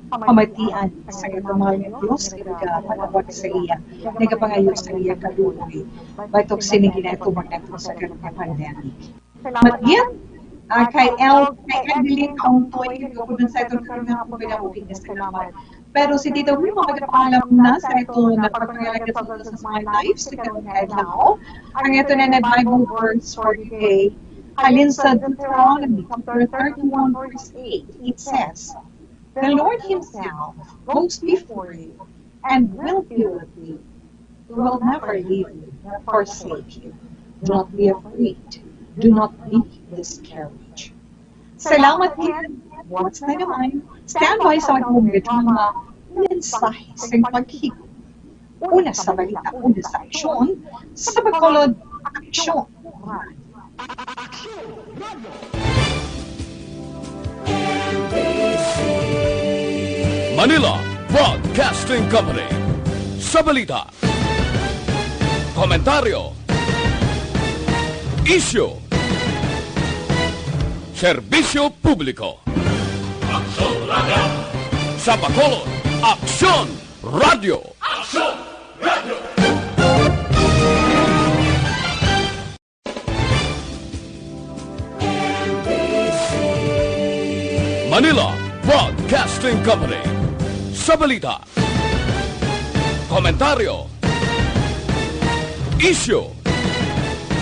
pamatian sa ginamahal nga Dios, nga nagapanawag sa iya, nagapangayo sa iya kaluoy, batok sini nga ginatubag nato sa karon nga pandemic. Salamat gid, ah, kay El, kay Evelyn Kauntoy, kag sa aton karon nga pagpanamuhi nga salamat. Pero si Tita Wilma magapaalam na sa aton nga pagpangalagad sa mga lives sa karon nga adlaw. Ang aton nga Bible verse for today, halin sa Deuteronomy chapter thirty-one, verse eight, it says, "The Lord himself goes before you and will be with you. He will never leave you nor forsake you. Do not be afraid. Do not be discouraged." Salamat gid. Buwas na naman, standby sa aton nga mga mensahe sa paghigugma. Una sa balita, una sa aksyon, sa pagkulod, aksyon. Manila Broadcasting Company. Sa balita, komentaryo, isyu, serbisyo publiko. Aksyon Radio. Sa Bacolod, Aksyon Radio. Aksyon Radio. Manila Broadcasting Company. Sa balita, komentaryo, isyu,